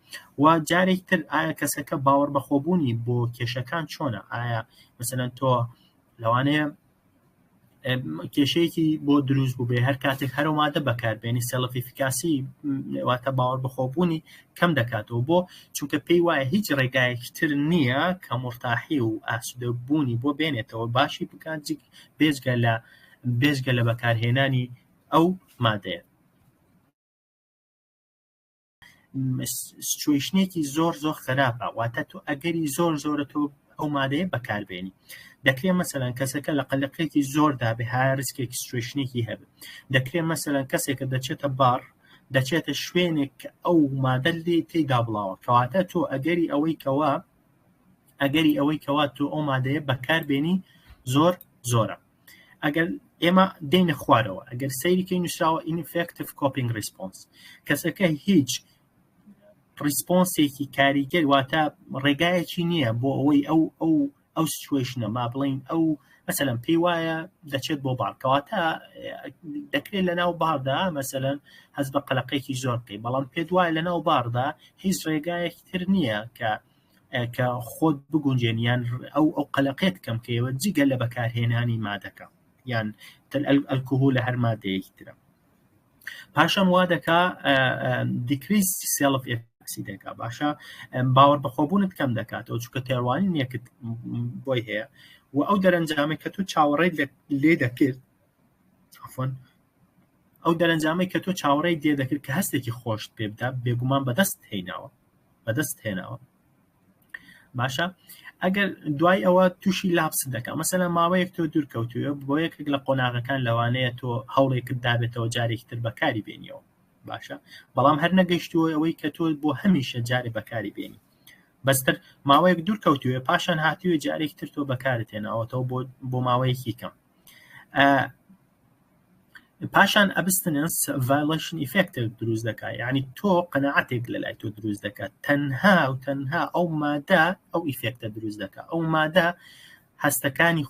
و جارێک تر ئایا کەسەکە باوەڕ بەخۆبوونی بۆ کێشەکان چۆنە ئایا مەسەلەن تۆ لەوانەیە کێشەیەکی بۆ دروست بوو بێ هەر کاتێک هەرو مادە بەکاربێنی self-efficacy واتە باوەڕ بەخۆبوونی کەم دەکاتەوە بۆ چونکە پێی وایە هیچ ڕێگایەکی تر نییە کە مورتاحی و ئاسوودە بوونی بۆ بێنێتەوە باشی بکات بێجگە لە بێجگە لە بەکارهێنانی ئەو مادەیە. situation ێکی زۆر زۆر خراپە واتە تۆ ئەگەری زۆر زۆرە تۆ ئەو مادەیە بەکاربێنی. دەکرێت مەسەلەن کەسەکە لە قەلەقێکی زۆردا بێ، high risk ێکی situation ێکی هەبێ. دەکرێت مەسەلەن کەسێکە دەچێتە باڕ، دەچێتە شوێنێک کە ئەو مادە لێ تێیدا بڵاوە. کەواتە تۆ ئەگەری ئەوەی کەوا ئەگەری ئەوەی کەوا تۆ ئەو مادەیە بەکاربێنی زۆر زۆرە. ئەگەر ئێمە دێینە خوارەوە ئەگەر سەیریکەی نووسراوە ineffective coping response کەسەکە هیچ response ێکی کاریگەر واتە ڕێگایەکی نییە بۆ ئەوەی ئەو ئەو ئەو situation ە ما بڵین ئەو مەسەلەن پێی وایە دەچێت بۆ باڕ کەواتە دەکرێت لە ناو باڕدا مەسەلەن هەست بە قەلەقێکی زۆر بکەیت بەڵام پێت وایە لە ناو باڕدا هیچ ڕێگایەکی تر نییە کە کە خۆت بگونجێن یان ئەو ئەو قەلەقێت کەم کەیەوە جگە لە بەکارهێنانی مادەکە یان ئەلکوهول لە هەر مادەیەکی ترە پاشان وا دەکا decrease self efficacy دەکا باشە باوەڕ بەخۆبوونت کەم دەکاتەوە چونکە تێڕوانینێکت بۆی هەیە و ئەو دەرەنجامەی کە تۆ چاوەڕێت لێ دەکرد عفوا ئەو دەرەنجامەی کە تۆ چاوەڕێی لێ دەکرد کە هەستێکی خۆشت پێ بدا بێگومان بەدەست هێناوە بەدەست هێناوە باشە ئەگەر دوای ئەوە تووشی lapse دەکە مەسەلەن ماوەیەک تۆ دوور کەوتووە بۆ یەکێک لە قۆناغەکان لەوانەیە تۆ هەوڵێکت دابێتەوە جارێکی تر بەکاری بێنیەوە باشە بەڵام هەر نەگەیشتووە ئەوەی کە تۆ بۆ هەمیشە جارێ بەکاری بێنی بەستر ماوەیەک دوور کەوتوێ پاشان هاتووە جارێکی تر تۆ بەکارت هێناوەتەوە بۆ بۆ ماوەیەکی کەم پاشان abstinence violation effect ێک دروست دەکات یعنی تۆ قەناعەتێک لە لای تۆ دروست دەکات تەنها و تەنها ئەو مادە ئەو effect ە دروست دەکات ئەو مادە هەستەکانی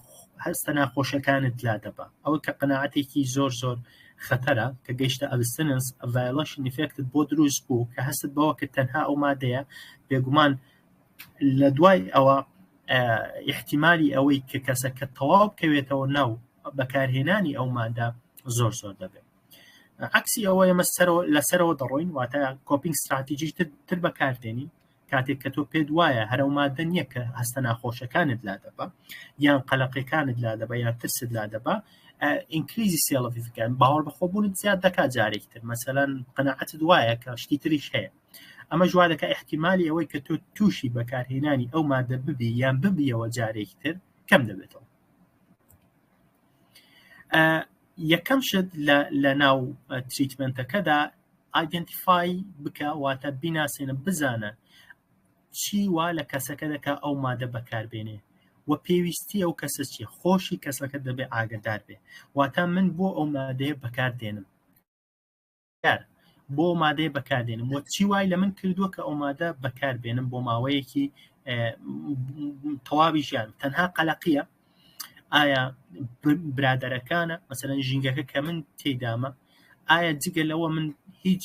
هەستە ناخۆشەکانت لا دەبا ئەوە کە قەناعەتێکی زۆر زۆر خەتەرە کە گەیشتە abstinence violation effect ت بۆ دروست بوو کە هەستت بەوە کە تەنها ئەو مادەیە بێگومان لە دوای ئەوە ئیحتیمالی ئەوەی کە کەسەکە تەواو بکەوێتەوە ناو بەکارهێنانی ئەو مادە زۆر زۆر دەبێت عکسی ئەوە ئێمە سەرەوە لەسەرەوە دەڕۆین واتە coping strategy تر تر بەکاردێنین کاتێک کە تۆ پێت وایە هەرە مادە نییە کە هەستە ناخۆشەکانت لا دەبە یان قەلەقەکانت لا دەبە یان ترست لا دەبە increase ی self efficacy باوەڕ بەخۆبوونت زیاد دەکات جارێکی تر مەسەلەن قەناعەتت وایە کە شتی تریش هەیە ئەمەش وا دەکات ئیحتیمالی ئەوەی کە تۆ تووشی بەکارهێنانی ئەو مادە ببی یان ببیەوە جارێکی تر کەم دەبێتەوە. یەکەم شت لە ناو treatment ەکەدا identify بکە واتە بیناسێنە بزانە چی وا لە کەسەکە دەکا ئەو مادە بەکاربێنێ و پێویستی ئەو کەسە چیە خۆشی کەسەکە دەبێ ئاگدار بێ واتە من بۆ ئەو مادەیە بەکاردێنم کار بۆ مادەیە بەکاردێنم وە چی وای لە من کردووە کە ئەو مادە بەکاربێنم بۆ ماوەیەکی تەواوی ژیان تەنها قەلەقیە ئایا برادەرەکانە مەسەلەن ژینگەکە کە من تێدامە ئایا جگە لەوە من هیچ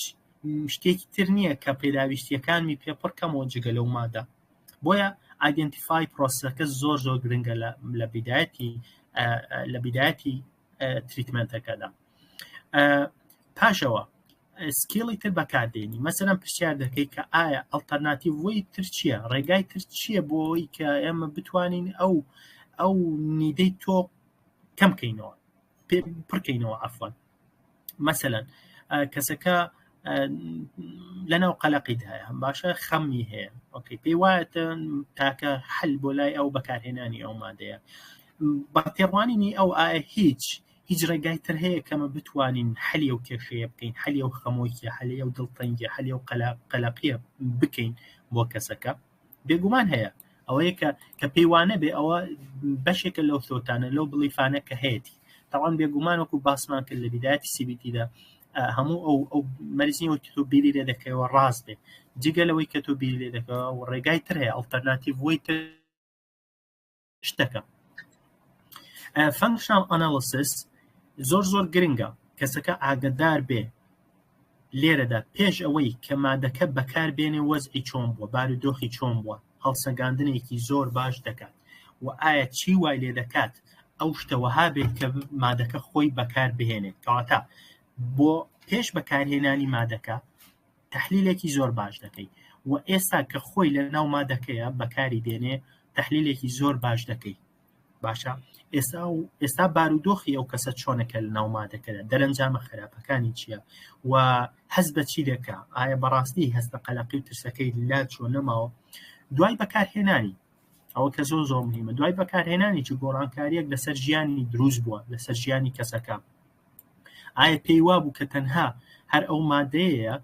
شتێکی تر نییە کە پێداویستیەکانمی پێ پڕکەمەوە جگە لەو مادە بۆیە identify process ەکە زۆر زۆر گرنگە لە بیدایەتی لە بیدایەتی treatment ەکەدا پاشەوە skill ی تر بەکاردێنی مەسەلەن پرسیار دەکەی کە ئایا alternative way تر چییە ڕێگای تر چییە بۆ ئەوەی کە ئێمە بتوانین ئەو ئەو need ەی تۆ کەم کەینەوە پڕکەینەوە عفوان مەسەلەن کەسەکە لەناو قەلەقیدایە باشە خەمی هەیە okay پێی وایە تاکە حل بۆ لای ئەو بەکارهێنانی ئەو مادەیە بە تێڕوانینی ئەو ئایا هیچ هیچ ڕێگای تر هەیە کەمە بتوانین حەلی ئەو کێشەیە بکەین حەلی ئەو خەمۆکیە حەلی ئەو دڵتەنگیە حەلی ئەو قەلەقیە بکەین بۆ کەسەکە بێگومان هەیە ئەوەیە کە کە پێیوانە بێ ئەوە بەشێکە لەو thought انە لەو belief انە کە هەیەی تاوان بێگومان وەکو باسمان کرد لە بیدایەتی CBT دا هەموو ئەو ئەو مەرجی وەکی تۆ بیری لێ دەکەیەوە ڕاست بێ جگە لەوەی کە تۆ بیری لێ دەکەوە و ڕێگای تر هەیە alternative way تر شتەکە functional analysis زۆر زۆر گرنگە کەسەکە ئاگدار بێ لێرەدا پێش ئەوەی کە مادەکە بەکار بێنێ وەزعی چۆن بووە بارودۆخی چۆن بووە هەڵسەنگاندنێکی زۆر باش دەکات و ئایا چی وای لێ دەکات ئەو شتە وەها بێت کە مادەکە خۆی بەکار بهێنێت کەواتە بۆ پێش بەکارهێنانی مادەکە تەحلیلێکی زۆر باش دەکەی و ئێستا کە خۆی لە ناو مادەکەیە بەکاری دێنێ تەحلیلێکی زۆر باش دەکەی باشە ئێستا و ئێستا بارودۆخی ئەو کەسە چۆنە کە لە ناو مادەکەدا دەرەنجامە خراپەکانی چییە و هەست بە چی دەکا ئایا بەڕاستی هەست بە قەلەقی و ترسەکەی لا چۆن نەماوە دوای بەکارهێنانی. ئەوە کە زۆر زۆر مهمە دوای بەکارهێنانی چ گۆڕانکاریەک لەسەر ژیانی دروست بووە لەسەر ژیانی کەسەکە ئایا پێی وابوو کە تەنها هەر ئەو مادەیە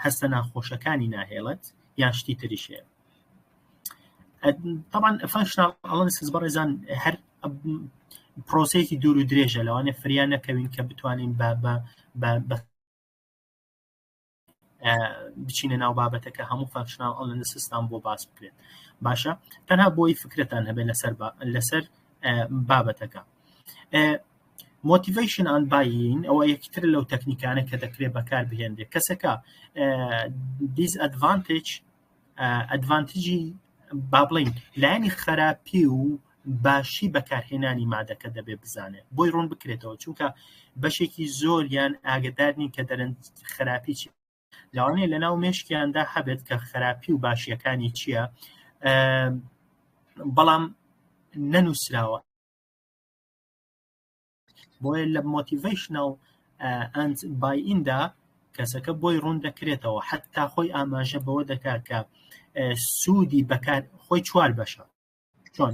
هەستە ناخۆشەکانی ناهێڵێت یان شتی تریش هەیە طبعا functional analysis بەڕێزان هەر پرۆسەیەکی دوور و درێژە لەوانێ فریا نەکەوین کە بتوانین بە بە بە بچینە ناو بابەتەکە هەموو functional analysis تان بۆ باس بکرێت باشە تەنها بۆی فکرەتان هەبێت لەسەر لەسەر بابەتەکە motivation and buy-in ئەوە یەکتر لەو تەکنیکانە کە دەکرێت بەکار بهێنرێت کەسەکە disadvantage advantage ی با بڵین لایەنی خراپی و باشی بەکارهێنانی مادەکە دەبێ بزانێت بۆی ڕوون بکرێتەوە چونکە بەشێکی زۆریان ئاگدار نین کە دەرن خراپی چی لەوانەیە لە ناو مێشکیاندا هەبێت کە خراپی و باشیەکانی چییە بەڵام نەنووسراوە بۆیە لە motivational and buy-in دا کەسەکە بۆی ڕوون دەکرێتەوە حتا خۆی ئاماژە بەوە دەکات کە سوودی بەکار خۆی چوار بەشە چۆن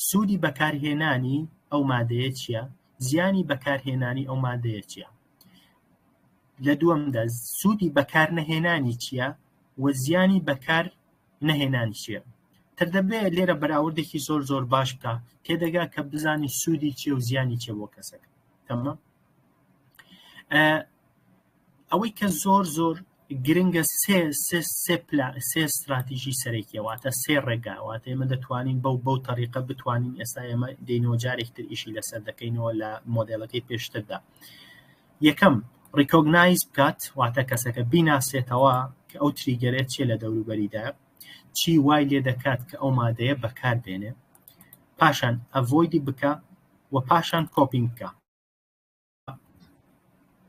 سوودی بەکارهێنانی ئەو مادەیە چییە زیانی بەکارهێنانی ئەو مادەیە چییە لە دووەمدا سوودی بەکار نەهێنانی چییە و زیانی بەکار نەهێنانی چییە تر دەبێت لێرە بەراوردێکی زۆر زۆر باش بکە تێدەگا کە بزانی سوودی چیە و زیانی چیە بۆ کەسەکە تەمام ئەوەی کە زۆر زۆر گرنگە سێ سێ سێ پلا سێ استراتیژی سەرەکیە واتە سێ ڕێگا واتە ئێمە دەتوانین بەو بەو تەریقە بتوانین ئێستا ئێمە دێینەوە جارێکتر ئیشی لەسەر دەکەینەوە لە مۆدێلەکەی پێشتردا یەکەم recognize بکات واتە کەسەکە بیناسێتەوە کە ئەو trigger ێت چیە لە دەوروبەریدا چی وای لێ دەکات کە ئەو مادەیە بەکار بێنێ پاشان avoid ی بکە و پاشان coping بکە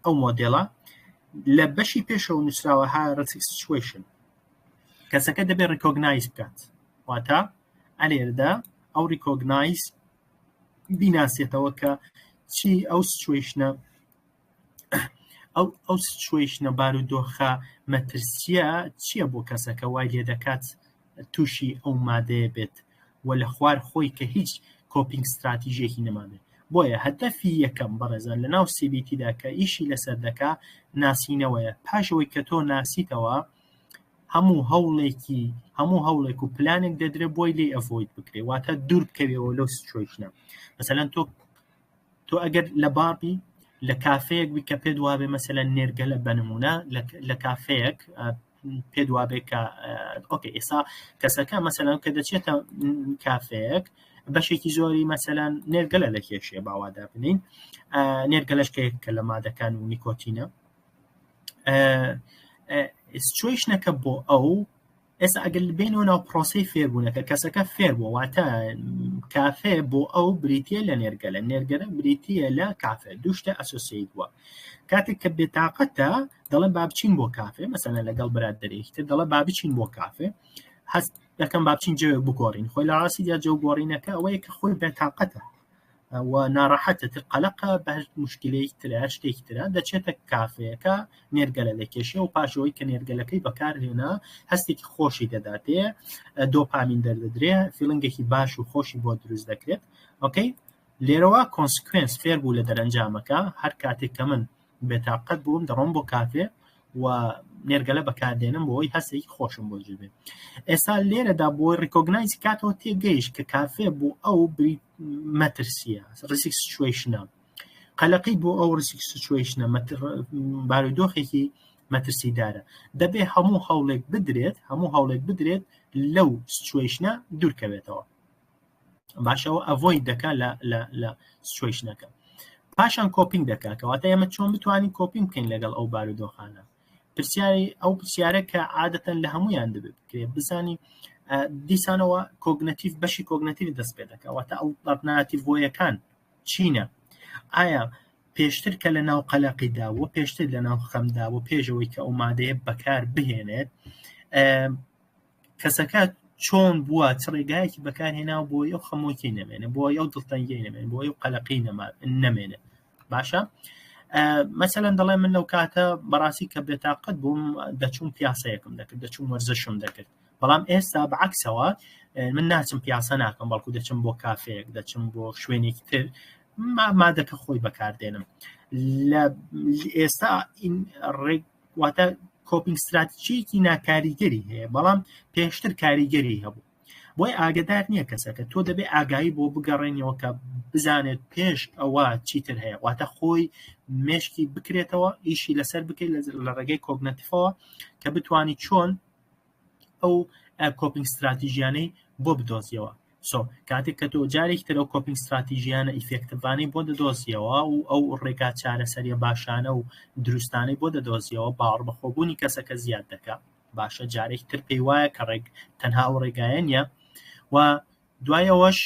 ئەو مۆدێڵە لە بەشی پێشەوە نووسراوە high risk situation کەسەکە دەبێت recognize بکات واتە ئەلێردا ئەو recognize بیناسێتەوە کە چی ئەو situation ە ئەو ئەو situation ە بارودۆخە مەترسیە چییە بۆ کەسەکە وای لێ دەکات تووشی ئەو مادەیە بێت و لە خوار خۆی کە هیچ coping ستراتیژێکی نەمابێت بۆیە هەدەفی یەکەم بەڕێزان لە ناو CBT دا کە ئیشی لەسەر دەکا ناسینەوەیە پاشەوەی کە تۆ ناسیتەوە هەموو هەوڵێکی هەموو هەوڵێک و پلانێک دەدرێت بۆی لی avoid بکرێ واتە دوور بکەوێەوە لەو situation ە مەسەلەن تۆ تۆ ئەگەر لە باڕی لە کافەیەک بی کە پێت وابێ مەسەلەن نێرگەلە بەنمونە لە کافەیەک پێت وابێ کە okay ئێستا کەسەکە مەسەلەن کە دەچێتە کافەیەک بەشێکی زۆری مەسەلەن نێرگەلە لە کێشێ باوادا بنین نێرگەلەش کە لە مادەکان و نیکۆتینە situation ەکە بۆ ئەو ئێستا ئەگەر بێنەوە ناو پرۆسەی فێربوونەکە کەسەکە فێر بووە واتە کافێ بۆ ئەو بریتە لە نێرگەلە نێرگەلە بریتە لە کافێ دوشتە associate بووە کاتێک کە بێتاقەتە دەڵێ با بچین بۆ کافێ مەسەلەن لەگەڵ برادەرێکی تر دەڵێ با بچین بۆ کافێ هەست دەکەم با بچین جەوێک بگۆڕین خۆی لە ڕاستیدا جەو گۆڕینەکە ئەوەیە کە خۆی بێتاقەتە و ناڕەحەتە تر قەلەقە بە هەر مشکلەیەکی تر هەر شتێکی ترە دەچێتە کافەیەکە نێرگەلە دەکێشێ و پاشەوەی کە نێرگەلەکەی بەکارهێنا هەستێکی خۆشی دەداتێ دۆپامین دەردەدرێ feeling ێکی باش و خۆشی بۆ دروست دەکرێت okay لێرەوە consequence فێر بوو لە دەرەنجامەکە هەر کاتێک کە من بێتاقەت بووم دەڕۆم بۆ کافێ و نێرگەلە بەکاردێنم بۆی هەستێکی خۆشم بۆ جوێ ئێستا لێرەدا بۆی recognize کاتەوە تێگەیشت کە کافێ بۆ ئەو بری مەترسیە risk situation ە قەلەقی بۆ ئەو risk situation ە بارودۆخێکی مەترسیدارە دەبێ هەموو هەوڵێک بدرێت هەموو هەوڵێک بدرێت لەو situation ە دوورکەوێتەوە باشەوە avoid دەکا لە لە لە situation ەکە پاشان coping دەکا کەواتە ئێمە چۆن بتوانین coping بکەین لەگەڵ ئەو بارودۆخانە پرسیاری ئەو پرسیارە کە عادەتەن لە هەمویان دەبێت بکرێت بزانی دیسانەوە cognitive بەشی cognitive دەست پێ دەکا واتە ئەو alternative way ەکان چینە ئایا پێشتر کە لە ناو قەلەقیدا و پێشتر لە ناو خەمدا و پێشەوەی کە ئەو مادەیە بەکار بهێنێت کەسەکە چۆن بووە چ ڕێگایەکی بەکارهێناوە بۆی ئەو خەمۆکی نەمێنێ بۆی ئەو دڵتەنگی نەمێن بۆی ئەو قەلەقی نەمێنێ باشە مەسەلەن دەڵێ من لەو کاتە بەڕاستی کە بێتاقەت بووم دەچوم پیاسەیەکم دەکرد دەچوم وەرزشم دەکرد بەڵام ئێستا بەعکسەوە من ناچم پیاسە ناکەم بەڵکو دەچم بۆ کافەیەک دەچم بۆ شوێنێکی تر مادەکە خۆی بەکاردێنم لە ئێستا ڕێک واتە coping strategy یەکی ناکاریگەری هەیە بەڵام پێشتر کاریگەری هەبوو بۆی ئاگدار نییە کەسەکە تۆ دەبێ ئاگایی بۆ بگەڕێنیەوە کە بزانێت پێش ئەوە چیتر هەیە واتە خۆی مێشکی بکرێتەوە ئیشی لەسەر بکەیت لە ڕێگەی cognitive ەوە کە بتانی چۆن ئەو coping strategy یانەی بۆ بدۆزیەوە so کاتێک کە تۆ جارێکی تر ئەو coping strategy یانە effective انەی بۆ دەدۆزیەوە و ئەو ڕێگا چارەسەریە باشانە و دروستانەی بۆ دەدۆزیەوە باوەڕ بەخۆبوونی کەسەکە زیاد دەکا باشە جارێکی تر پێی وایە کە ڕێک تەنها ئەو ڕێگایە نییە و دوای ئەوەش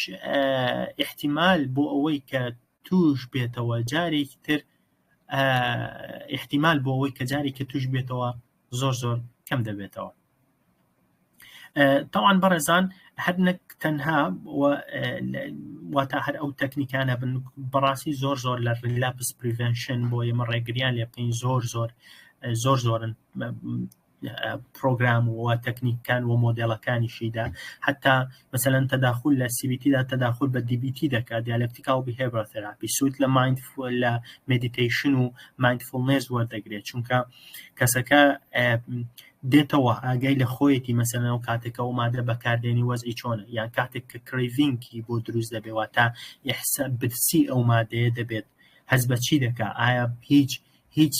احتیمال بۆ ئەوەی کە توش بێتەوە جارێکی تر احتیمال بۆ ئەوەی کە جارێکی توش بێتەوە زۆر زۆر کەم دەبێتەوە تاوان بەڕێزان هەر نەک تەنها واتە هەر ئەو تەکنیکانە بن بەڕاستی زۆر زۆر لە relapse prevention بۆ ئێمە ڕێگریان لێ بکەین زۆر زۆر زۆر زۆرن پرۆگرام و تەکنیکەکان و مۆدێڵەکانیشیدا حتا مەسەلەن تەداخل لە CBT دا تەداخل بە DBT دەکات dialectical behavior therapy سوود لە mind لە meditation و mindfulness وەردەگرێت چونکە کەسەکە دێتەوە ئاگای لە خۆیەتی مەسەلەن ئەو کاتێکە ئەو مادە بەکاردێنی وەزعی چۆنە یان کاتێک کە craving ی بۆ دروست دەبێ واتە ئیحسا برسی ئەو مادەیە دەبێت هەست بە چی دەکا ئایا هیچ هیچ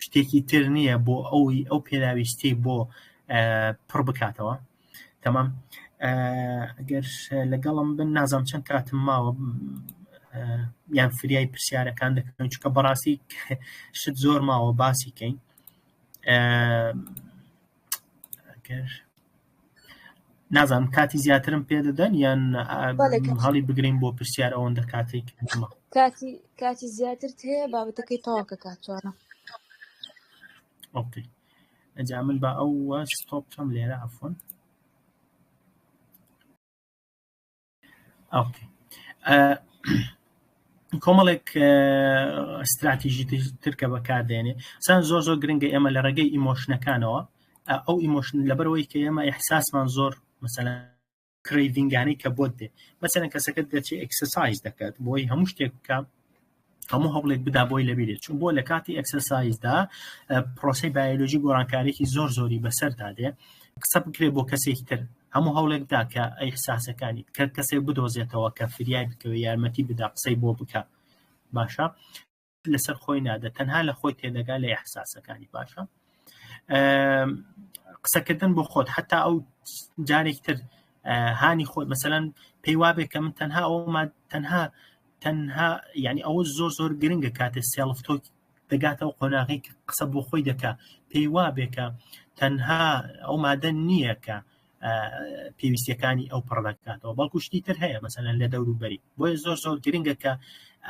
شتێکی تر نییە بۆ ئەوی ئەو پێداویستی بۆ پڕ بکاتەوە تەمام گەر لەگەڵم بن نازانم چەند کاتم ماوە یان فریای پرسیارەکان دەکەن چونکە بەڕاستی شت زۆر ماوە باسی کەین ئەگەر نازانم کاتی زیاترم پێ دەدەن یان هەڵی بگرین بۆ پرسیار ئەوەندە کاتێک کاتی کاتی زیاترت هەیە بابەتەکەی تەواوکە کاتوانە okay ئەجا من با ئەو stop کەم لێرە عەفوەن okay کۆمەڵێک استراتیژی ترکە بەکاردێنێ سان زۆر زۆر گرنگە ئێمە لە ڕێگەی emotion ەکانەوە ئەو emotion لەبەرەوەی کە ئێمە ئیحساسمان زۆر مەسەلەن craving انەی کە بۆت دێ مەسەلەن کەسەکە دەچێت exercise دەکات بۆی هەموو شتێک بکە هەموو هەوڵێک بدا بۆی لەبیرێت چون بۆ لە کاتی exercise دا پرۆسەی بایۆلۆژی گۆڕانکارێکی زۆر زۆری بەسەردا دێ قسە بکرێ بۆ کەسێکی تر هەموو هەوڵێک دا کە ئیحساسەکانی کە کەسێک بدۆزێتەوە کە فریای بکەوێ یارمەتی بدا قسەی بۆ بکە باشە لەسەر خۆی نادە تەنها لە خۆی تێدەگا لە ئیحساسەکانی باشە قسەکردن بۆ خۆت حتا ئەو جارێک تر هانی خۆت مەسەلەن پێی وابێ کە من تەنها ئەو تەنها تەنها یعنی ئەوە زۆر زۆر گرنگە کاتێ self talk دەگاتەوە قۆناغی کە قسە بۆ خۆی دەکا پێی وابێ کە تەنها ئەو مادە نییە کە پێویستیەکانی ئەو پڕ دەکاتەوە بەڵکو شتی تر هەیە مەسەلەن لە دەوروبەری بۆیە زۆر زۆر گرنگە کە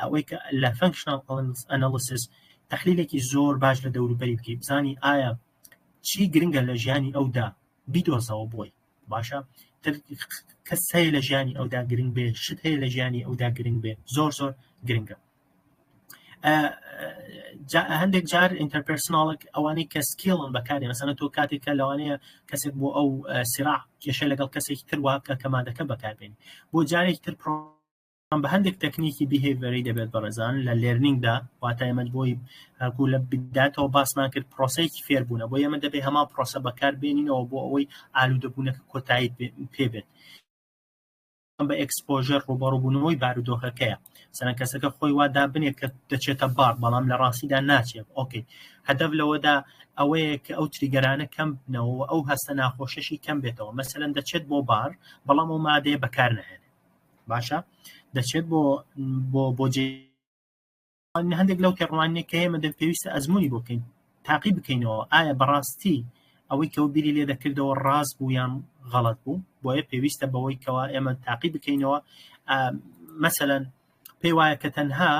ئەوەی کە لە functional analysis تحلیلێکی زۆر باش لە دەوروبەری بکەی بزانی ئایا چی گرنگە لە ژیانی ئەودا بیدۆزەوە بۆی باشە کەس هەیە لە ژیانی ئەودا گرنگ بێ شت هەیە لە ژیانی ئەودا گرنگ بێ زۆر زۆر گرنگە هەندێک جار interpersonal ئەوانەی کە skill ن بەکارێ مەسەنە تۆ کاتێک کە لەوانەیە کەسێک بۆ ئەو سراع کێشە لەگەڵ کەسێکی تر وا بکە کە مادەکە بەکاربێنی بۆ جارێکی تر پرۆ بە هەندێک تەکنیکی behavior ی دەبێت بەڕێزان لە learning دا واتە ئێمە بۆی هەرکو لە بداتەوە باسمان کرد پرۆسەیەکی فێربوونە بۆ ئێمە دەبێت هەمان پرۆسە بەکار بێنینەوە بۆ ئەوەی ئالوودەبوونەکە کۆتایی پێ بێت بە exposure ڕوبەڕوبوونەوەی بارودۆخەکەیە سەرەن کەسەکە خۆی وا دابنێت کە دەچێتە باڕ بەڵام لە ڕاستیدا ناچێت okay هەدەف لەوەدا ئەوەیە کە ئەو trigger انە کەم بنەوە ئەو هەستە ناخۆشەشی کەم بێتەوە مەسەلەن دەچێت بۆ باڕ بەڵام ئەو مادەیە بەکار نهێنێت باشە دەچێت بۆ بۆ بۆ جێ هەندێک لەو تێڕوانینە کە ئێمە دەبێت پێویستە ئەزمموی بۆ بکەین تاقی بکەینەوە ئایا بەڕاستی ئەوەی کە بیری لێ دەکردەوە ڕاست بوو یان غەڵەت بوو بۆیە پێویستە بەوەی کەوا ئێمە تاقی بکەینەوە مەسەلەن پێی وایە کە تەنها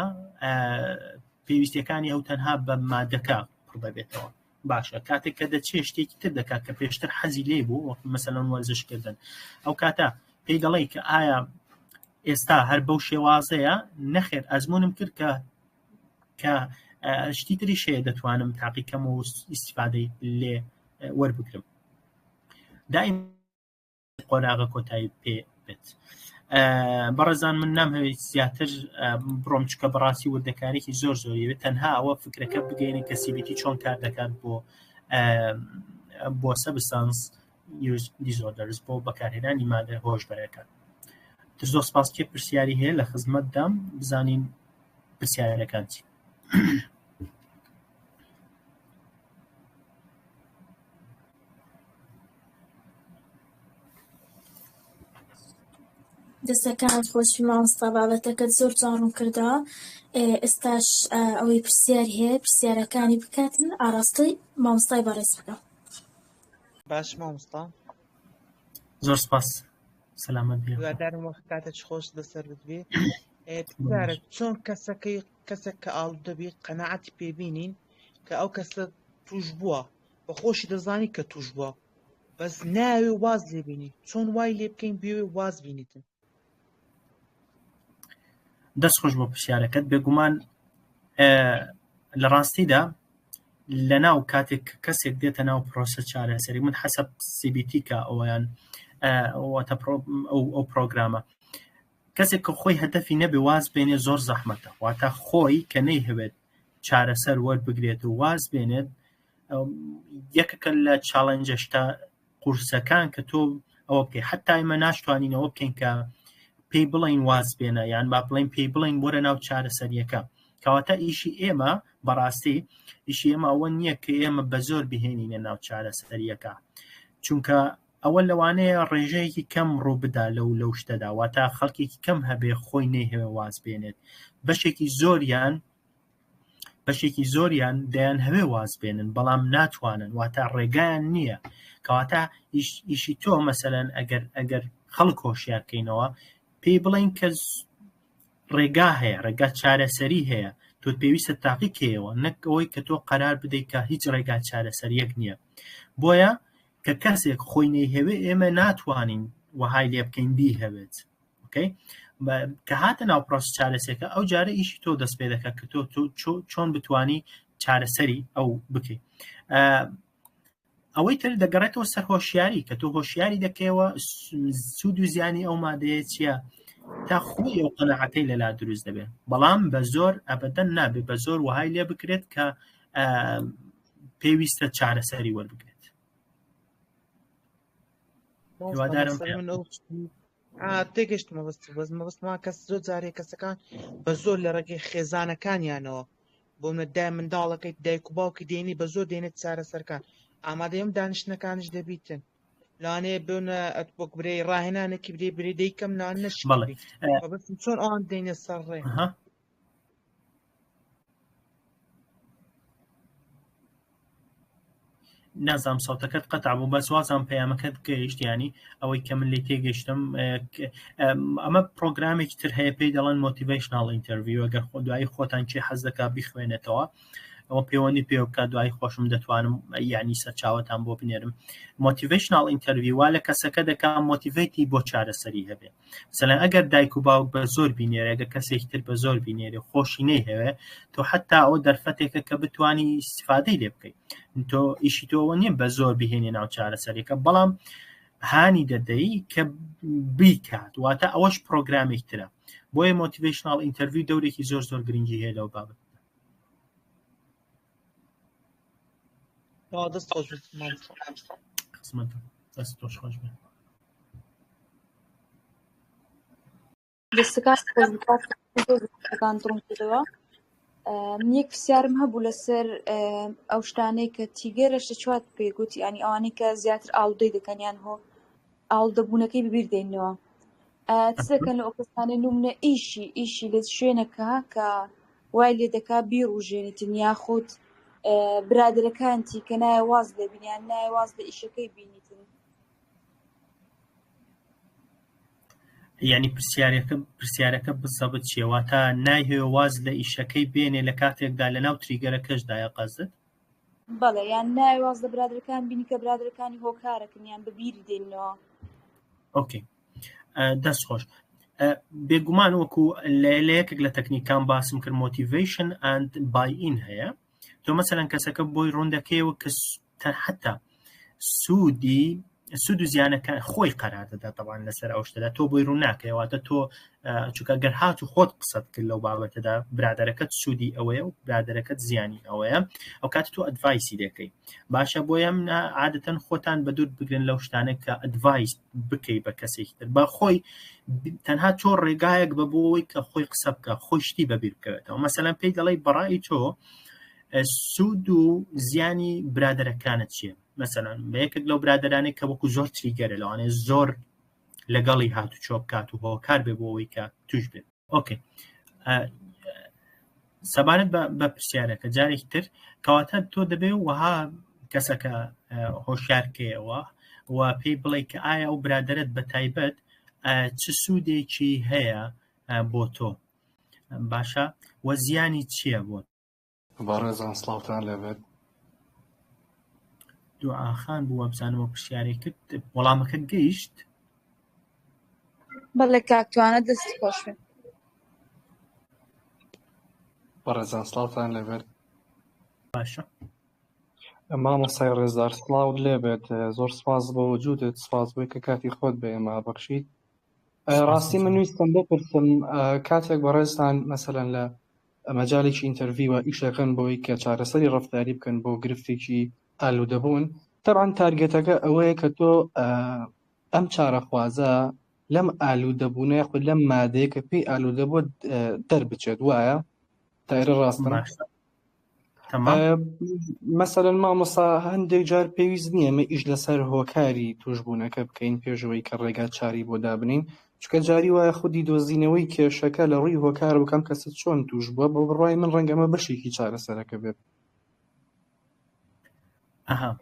پێویستیەکانی ئەو تەنها بە مادەکە پڕ دەبێتەوە باشە کاتێک کە دەچێت شتێکی تر دەکات کە پێشتر حەزی لێ بوو وەک مەسەلەن وەرزشکردن ئەو کاتە پێی دەڵێ کە ئایا ئێستا هەر بەو شێوازەیە نەخێر ئەزمونم کرد کە کە شتی تریش هەیە دەتوانم تاقیکەم و ئیسیفادەی لێ وەربگرم دایم. قۆناغە کۆتایی پێ بێت. بەڕێزان من نامهەوێت زیاتر بڕۆم چکە بەڕاستی وردەکارێکی زۆر زۆری بێت تەنها ئەوە فکرەکە بگەینن کە CBT چۆن کار دەکات بۆ بۆ substance use disorders بۆ بەکارهێنانی مادە هۆشبەرەکان تر زۆر سپاس کێ پرسیاری هەیە لە خزمەتدام بزانین پرسیارەکان چی دەستەکانت خۆشبی مامۆستا بابەتەکەت زۆر جوان ڕوون کردەوە ئێستاش ئەوەی پرسیاری هەیە پرسیارەکانی بکاتن ئاراستەی مامۆستای بەڕێز بکە باش مامۆستا زۆر سپاس سەلامەت بی هیوادارم وەخت کاتێک خۆش لەسەر بێ پرسیارە چۆن کەسەکەی کەسێک کە ئاڵودە بی قەناعەتی پێبینین کە ئەو کەسە توش بووە بە خۆشی دەزانی کە توش بووە بەس ناوێ واز لێبینی چۆن وای لێ بکەین بێوێ واز بینیتن دەست خۆش بۆ پرسیارەکەت بێگومان لە ڕاستیدا لە ناو کاتێک کەسێک دێتە ناو پرۆسە چارەسەری من حەسەب CBT کە ئەویان واتە ئەو پرۆگرامە کەسێک کە خۆی هەدەفی نەبێ واز بێنێ زۆر زەحمەتە واتە خۆی کە نەیهەوێت چارەسەر وەربگرێت و واز بێنێت یەکەکە لە challenge ە شتە قورسەکان کە تۆ ئەوە بکەیت حتا ئێمە ناشتوانینەوە بکەین کە پێی بڵین واز بێنە یان با بڵین پێی بڵین وەرە ناو چارەسەریەکە کەواتە ئیشی ئێمە بەڕاستی ئیشی ئێمە ئەوە نییە کە ئێمە بە زۆر بهێنینە ناو چارەسەریەکە چونکە ئەوە لەوانەیە ڕێژەیەکی کەم ڕووبدا لەو لەو شتەدا واتا خەڵکێکی کەم هەبێ خۆی نەیهەوێ واز بێنێت بەشێکی زۆریان بەشێکی زۆریان دەیان هەوێ واز بێنن بەڵام ناتوانن واتە ڕێگایان نییە کەواتە ئیشی تۆ مەسەلەن ئەگەر ئەگەر خەڵک هۆشیارکەینەوە پێی بڵین کە ڕێگا هەیە ڕێگا چارەسەری هەیە تۆ پێویستە تاقیکەیەوە نەک ئەوەی کە تۆ قەرار بدەیت کە هیچ ڕێگا چارەسەریەک نییە بۆیە کە کەسێک خۆی نەیهەوێ ئێمە ناتوانین وەهای لێ بکەین بیهەوێت okay کە هاتە ناو پرۆسە چارەسەکە ئەو جارە ئیشی تۆ دەست پێ دەکات کە تۆ چۆن بتانی چارەسەری ئەو بکەیت ئەوەی تر دەگەڕێتەوە سەر هۆشیاری کە تۆ هۆشیاری دەکەیەوە سوود و زیانی ئەو مادەیە چییە تا خۆی ئەو قەناعەتەی لەلا دروست دەبێت بەڵام بە زۆر ئەبەدەن نابێت بە زۆر وەهای لێ بکرێت کە پێویستە چارەسەری وەربگرێت هیوادارم تێگەشت مەبەست بەس مەبەستما کەس زۆر جارێ کەسەکان بە زۆر لە ڕێگەی خێزانەکانیانەوە بۆ منە دای منداڵەکەی دایک و باوکی دێنی بە زۆر دێنێت چارەسەرکان ئامادەیم دانیشتنەکانش دەبیتن لانەیە بۆنە ئەتبۆک برێ ڕاهێنانێکی برێ برێ دەیکەم نان نەش بەڵێ چۆن ئەوان دێنە سەر ڕێ نازانم سەوتەکەت قەتع بوو بەس وازان پەیامەکەت گەیشت ینی ئەوەی کە من لی تێگەیشتم ئەمە پرۆگرامێکی تر هەیە پێی دەڵێن motivational interview ئەگەر خۆ دوایی خۆتان کێ حەز دەکات بیخوێنێتەوە ئەوە پەیوەندی پێ بکات دوایی خۆشم دەتوانم یعنی سەرچاوەتان بۆ بنێرم motivational interview وا لە کەسەکە دەکا motivate ی بۆ چارەسەری هەبێ مەسەلەن ئەگەر دایک و باوک بە زۆر بینێرێ ئەگەر کەسێکی تر بە زۆر بینێرێ خۆشی نەیهەوێ تۆ حتا ئەوە دەرفەتێکە کە بتانی ئیسیفادەی لێ بکەیت تۆ ئیشی تۆوە نییە بە زۆر بهێنێ ناو چارەسەرێکە بەڵام هانی دەدەی کە بیکات واتە ئەوەش پرۆگرامێک ترە بۆیە motivational interview دەورێکی زۆر زۆر گرنگی هەیە لەو بابەت دەست خۆش دەست خۆش بێت دەستەکان ڕوون کردەوە من یەک پرسیارم هەبوو لەسەر ئەو شتانەی کە trigger ە شتە چوات پێ گوتی ینی ئەوانەی کە زیاتر ئاڵودەی دەکەن یان هۆ ئاڵودەبوونەکەی ببیر دێنەوە چ دەکەن لە ئەو کەسانەی نمونە ئیشی ئیشی لە شوێنەکە کە وای لێ دەکا بیڕوژێنیتن یاخود برادەرەکانتی کە نایە واز لێ بینیان نایە واز لە ئیشەکەی بینیتن یعنی پرسیارەکە پرسیارەکە بزەبت چیە واتە نایهەوێ واز لە ئیشەکەی بێنێ لە کاتێکدا لە ناو trigger ەکەشدایە قەزت بەڵێ یان ناوێ واز لە برادەرەکان بینی کە برادەرەکانی هۆکارەکن یان بەبیری دێنەوە okay دەست خۆش بێگومان وەکو لە یەکێک لە تەکنیکان باسم کرد motivation and buy-in هەیە تۆ مەسەلەن کەسەکە بۆی ڕوون دەکەیەوە کە حتا سوودی سوود و زیانەکان خۆی قەرار دەدات تەبان لەسەر ئەو شتەدا تۆ بۆی ڕوون ناکەیەواتە تۆ چونکە گەر هات و خۆت قسەت کرد لەو بابەتەدا برادەرەکەت سوودی ئەوەیە و برادەرەکەت زیانی ئەوەیە ئەو کات تۆ advice ی دەکەی باشە بۆیە من عادەتەن خۆتان بە دوور بگرن لەو شتانە کە advice بکەی بە کەسێکی تر بە خۆی تەنها تۆ ڕێگایەک بە بۆەوەی کە خۆی قسە بکە خۆی شتی بەبیر بکەوێتەوە مەسەلەن پێی دەڵێی بەڕای تۆ سوود و زیانی برادەرەکانت چییە مەسەلەن بە یەکێک لەو برادەرانەی کە وەکو زۆر trigger ە لەوانەیە زۆر لەگەڵی هاتوچۆ بکات و هۆکار بێ بۆ ئەوەی کە توش بێت okay سەبارەت بە پرسیارەکە جارێکی تر کەواتە تۆ دەبێ وەها کەسەکە هۆشیارکەیەوە و پێی بڵێ کە ئایا ئەو برادرت بە تایبەت چ سوودێکی هەیە بۆ تۆ باشە وە زیانی چییە بۆ بەڕێزان سڵاوتان لێبێت. دوعاخان بوو وابزانم ئەو پرسیارەی کرد وەڵامەکە گەیشت؟ بەڵێ کاک توانا دەست خۆش بێ. بەڕێزان سڵاوتان لێبێت. باشە. مامۆستای ڕێزدار سڵاوت لێبێت زۆر سپاس بۆ وجودت سپاس بۆی کە کاتی خۆت بە ئێمە بەخشیت ڕاستی من ویستم بپرسم کاتێک بەڕێزتان مەسەلەن لە مەجالێکی interview ە ئیشەکەن بۆی کە چارەسەری ڕەفتاری بکەن بۆ گرفتێکی ئالوودەبوون تەبعەن target ەکە ئەوەیە کە تۆ ئەم چارەخوازە لەم ئالوودەبوونە یاخود لەم مادەیە کە پێی ئالوودە بۆ دەربچێت وایە تایرە ڕاستم مەسەلەن مامۆسا هەندێک جار پێویست نییە مە ئیش لەسەر هۆکاری توشبوونەکە بکەین پێشەوەی کە ڕێگا چاری بۆ دابنین چکە جاری وایە خودی دۆزینەوەی کێشەکە لە ڕووی هۆکار بکەم کەسە چۆن توش بووە بۆ بڕای من ڕەنگەمە بەشێکی چارەسەرەکە بێت ئەها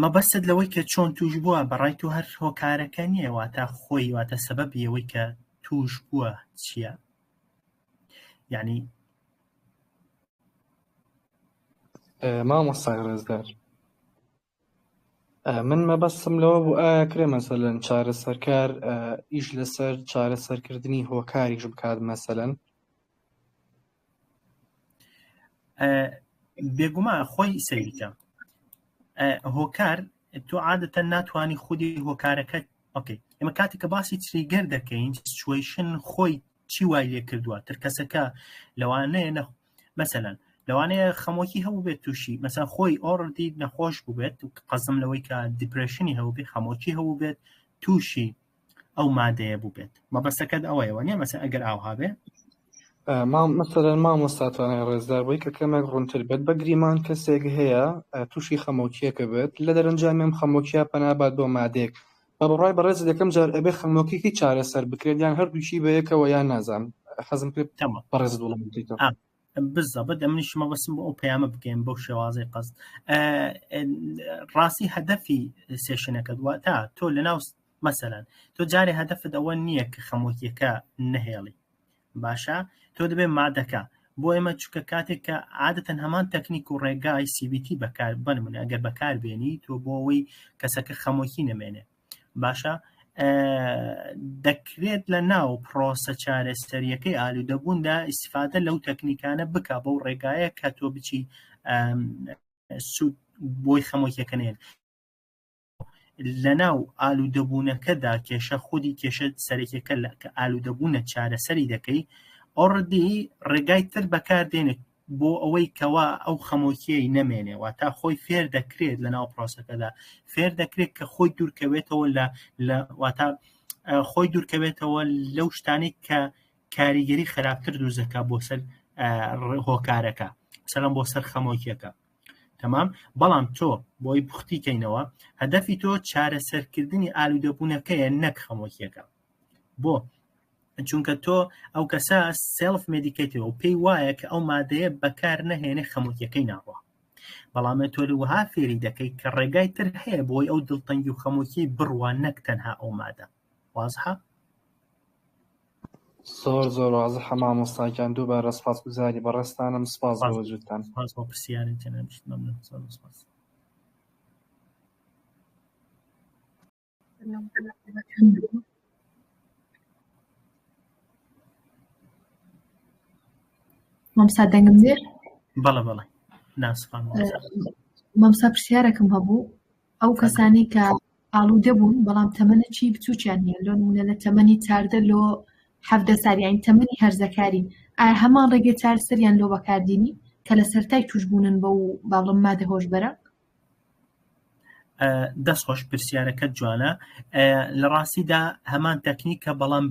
مەبەستت لەوەی کە چۆن توش بووە بەڕای تو هەر هۆکارەکە نییە واتە خۆی واتە سەبەبی ئەوەی کە توش بووە چییە یعنی مامۆستای ڕێزدار من مەبەستم لەوە بوو ئایا کرێ مەسەلەن چارەسەرکار ئیش لەسەر چارەسەرکردنی هۆکاریش بکات مەسەلەن بێگومان خۆی سەیریکە هۆکار تۆ عادەتەن ناتوانانی خودی هۆکارەکە okay ئێمە کاتێک کە باسی trigger دەکەین situation خۆی چی وای لێ کردووە تر کەسەکە لەوانەیە نە مەسەلەن لەوانەیە خەمۆکی هەبوو بێت تووشی مەسەن خۆی already نەخۆش بوو بێت قەزم لەوەی کە depression ی هەبوو بێت خەمۆکی هەبوو بێت تووشی ئەو مادەیە بوو بێت مەبەستەکەت ئەوەیەوە نیە مەسە ئەگەر ئاوها بێ مەسەلەن مامۆستا توانای ڕێزدار بۆی کە کەمێک ڕوونتر بێت بە گریمان کەسێک هەیە تووشی خەمۆکیەکە بێت لە دەرەنجامی ئەم خەمۆکیە پەنابات بۆ مادەیەک بە بڕوای بەڕێزت یەکەم جار ئەبێ خەمۆکیەکەی چارەسەر بکرێت یان هەردووکی بەیەکەوە یان نازانم حەزم کرد تەمام بەڕێزت وەڵام بدەیتەوە. بالضبط ئەمنیش مەبەستم بۆ ئەو پەیامە بگەیم بەو شێوازەی قەست ڕاستی هەدەفی session ەکەت واتە تۆ لەناو مەسەلەن تۆ جارێ هەدەفت ئەوە نییە کە خەمۆکیەکە نەهێڵی باشە تۆ دەبێت مادەکە بۆ ئێمە چکە کاتێک کە عادەتەن هەمان تەکنیک و ڕێگای CBT بەکار بنمونە ئەگەر بەکار بێنی تۆ بۆ ئەوەی کەسەکە خەمۆکی نەمێنێ باشە دەکرێت لە ناو پرۆسە چارەسەریەکەی ئالوودەبووندا ئیسفادە لەو تەکنیکانە بک بەو ڕێگایە کە تۆ بچی سوود بۆی خەمۆکیەکە نێن لەناو ئالوودەبوونەکەدا کێشە خودی کێشە سەرەکیەکە لە کە ئالوودەبوونە چارەسەری دەکەی already ڕێگای تر بەکاردێنێت بۆ ئەوەی کەوا ئەو خەمۆکیەی نەمێنێ واتا خۆی فێر دەکرێت لە ناو پرۆسەکەدا فێر دەکرێت کە خۆی دوورکەوێتەوە لە لە واتا خۆی دوورکەوێتەوە لەو شتانەی کە کاریگەری خراپتر دروست دەکات بۆ سەر هۆکارەکە سەلام بۆ سەر خەمۆکیەکە تەمام بەڵام تۆ بۆی پوختی کەینەوە هەدەفی تۆ چارەسەرکردنی ئالوودەبوونەکەیە نەک خەمۆکیەکە بۆ چونکە تۆ ئەو کەسە self medicate ەوە پێی وایە کە ئەو مادەیە بەکار نەهێنێ خەمۆکیەکەی ناڕوە بەڵام تۆ وەها فێری دەکەیت کە ڕێگای تر هەیە بۆی ئەو دڵتەنگی و خەمۆکی بڕوە نەک تەنها ئەو مادە وازحە زۆر زۆر وازحە مامۆستا گیان دووبارە سپاسگوزاری بەڕێزتانم سپاس بۆ وجودتان. سپاس بۆ پرسیارت جەنابیشت مەمنون زۆر سپاس. مامۆستا دەنگم دێ؟ بەڵێ بەڵێ ناسخان مامۆستا پرسیارێکم هەبوو ئەو کەسانی کە ئاڵوودە بوون بەڵام تەمەنێکی بچووکیان هەیە لۆ نمونە لە تەمەنی 14 لۆ 17 سال یانی تەمەنی هەرزەکارین ئایا هەمان ڕێگەی چارەسەریان لۆ بەکاردێنی کە لە سەرەتای تووشبوونن بەو با بڵێم مادە هۆشبەرە؟ دەست خۆش پرسیارەکەت جوانە لە ڕاستیدا هەمان تەکنیکە بەڵام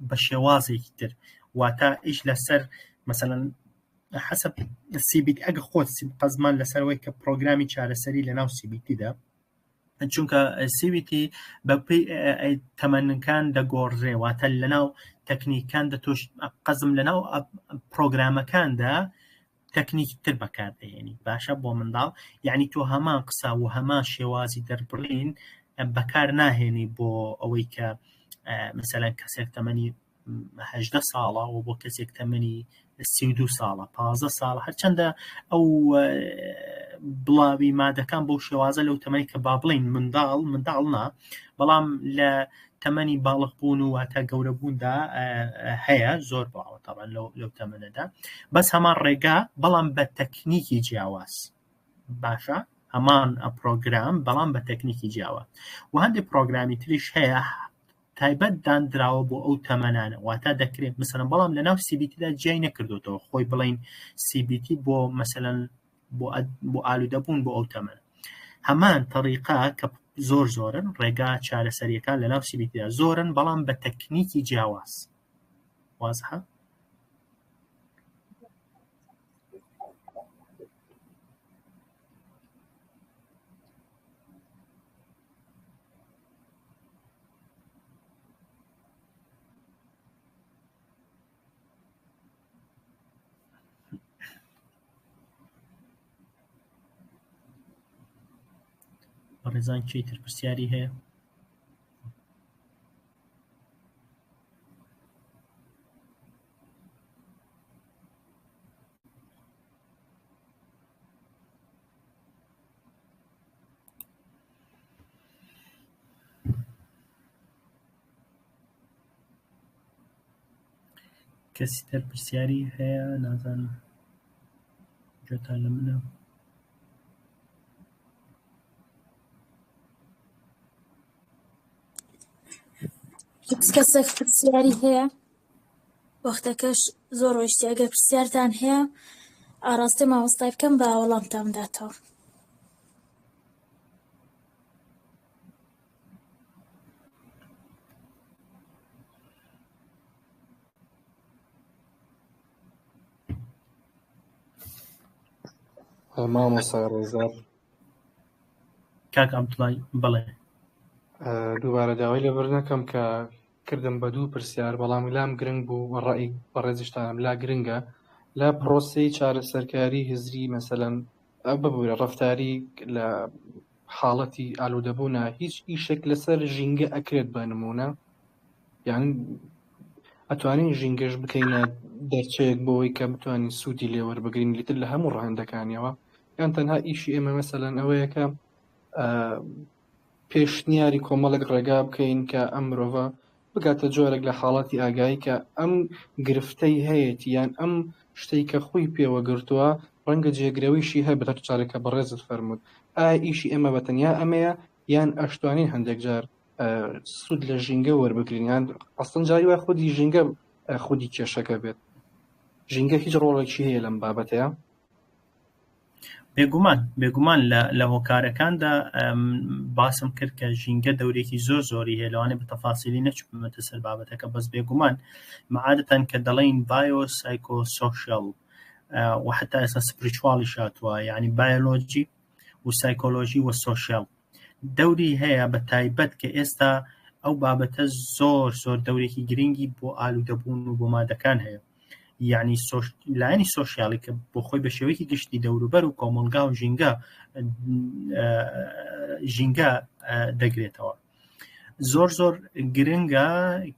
بە شێوازێکی تر واتە ئیش لەسەر مەسەلەن حەسەب CBT ئەگە خۆت قەزمان لەسەرەوەی کە پرۆگرامی چارەسەری لە ناو CBT دا چونکە CBT بە پێی تەمەنەکان دەگۆڕدرێ واتە لەناو تەکنیکان دەتۆش قەزم لەناو پرۆگرامەکاندا تەکنیکی تر بەکاردەهێنی باشە بۆ منداڵ یعنی تۆ هەمان قسە و هەمان شێوازی دەربڕین بەکار ناهێنی بۆ ئەوەی کە مثلەن کەسێک تەمەنی هەژدە ساڵە و بۆ کەسێک تەمەنی 32 ساڵە 15 ساڵە هەرچەندە ئەو بڵاوی مادەکان بۆ شێوازە لەو تەمەنی کە با بڵین منداڵ منداڵ نا بەڵام لە تەمەنی باڵغ بوون و واتە گەورە بووندا هەیە زۆر بڵاوە تاوان لەو تەمەنەدا بەس هەمان ڕێگا بەڵام بە تەکنیکی جیاواز باشە هەمان پرۆگرام بەڵام بە تەکنیکی جیاوە و هەندێک پرۆگرامی تریش هەیە تایبەت دانراوە بۆ ئەو تەمەنانە واتە دەکرێت مثلەن بەڵام لە ناو CBT دا جیای نەکردوتەوە خۆی بڵین CBT بۆ مثلەن بۆ بۆ ئالوودەبوون بۆ ئەو تەمەن هەمان تەریقا کە زۆر زۆرن ڕێگا چارەسەریەکان لە ناو CBT دا زۆرن بەڵام بە تەکنیکی جیاواز وازحە بەڕێزان کێی تر پرسیاری هەیە؟ کەسی تر پرسیاری هەیە نازانم گوێتان لە منە هیچ کەسێک پرسیاری هەیە وەختەکەش زۆر ڕۆیشتی ئەگەر پرسیارتان هەیە ئاراستەی مامۆستای بکەم بە وەڵامتان بداتەوە. مامۆستای ڕێزدار کاک عەبدوڵای بەڵێ دووبارە داوای لێبوردنەکەم کە کردم بە دوو پرسیار بەڵام لام گرنگ بوو و ڕەئی بەڕێزیشتانم لا گرنگە لە پرۆسەی چارەسەرکاری هزری مەسەلەن ببورە ڕەفتاری لە حاڵەتی ئالوودەبوونە هیچ ئیشێک لەسەر ژینگە ئەکرێت بە نمونە یان ئەتوانین ژینگەش بکەینە دەرچەیەک بۆی کە بتوانین سوودی لێوەربگرین لیتر لە هەموو ڕەهەندەکانیەوە یان تەنها ئیشی ئێمە مەسەلەن ئەوەیە کە پێشنیاری کۆمەڵێک ڕێگا بکەین کە ئەم مرۆڤە بگاتە جۆرێک لە حاڵەتی ئاگایی کە ئەم گرفتەی هەیەتی یان ئەم شتەی کە خۆی پێوە گرتووە ڕەنگە جێگرەوەیشی هەبێت هەر جارێک کە بەڕێزت فەرمووت ئایا ئیشی ئێمە بە تەنیا ئەمەیە یان ئەشتوانین هەندێک جار سوود لە ژینگە وەربگرین یان ئەستن جاری وای خودی ژینگە خودی کێشەکە بێت ژینگە هیچ ڕۆڵێکی هەیە لەم بابەتەیە؟ بێگومان بێگومان لە هۆکارەکاندا باسم کرد کە ژینگە دەورێکی زۆر زۆری هەیە لەوانەیە بە تەفاسیلی نەچوومەتە سەر بابەتەکە بەس بێگومان معادەتەن کە دەڵێین بایۆ سایکۆ سۆشیال و حتا ئێستا spiritual یش هاتووە یعنی بایۆلۆجی و سایکۆلۆژی و سۆشیال دەوری هەیە بە تایبەت کە ئێستا ئەو بابەتە زۆر زۆر دەورێکی گرنگی بۆ ئالوودەبوون و بۆ مادەکان هەیە یعنی سۆش... لایەنی سۆشیالی کە بۆ خۆی بە شێوەیەکی گشتی دەوروبەر و کۆمەڵگا و ژینگە ژینگە دەگرێتەوە زۆر زۆر گرنگە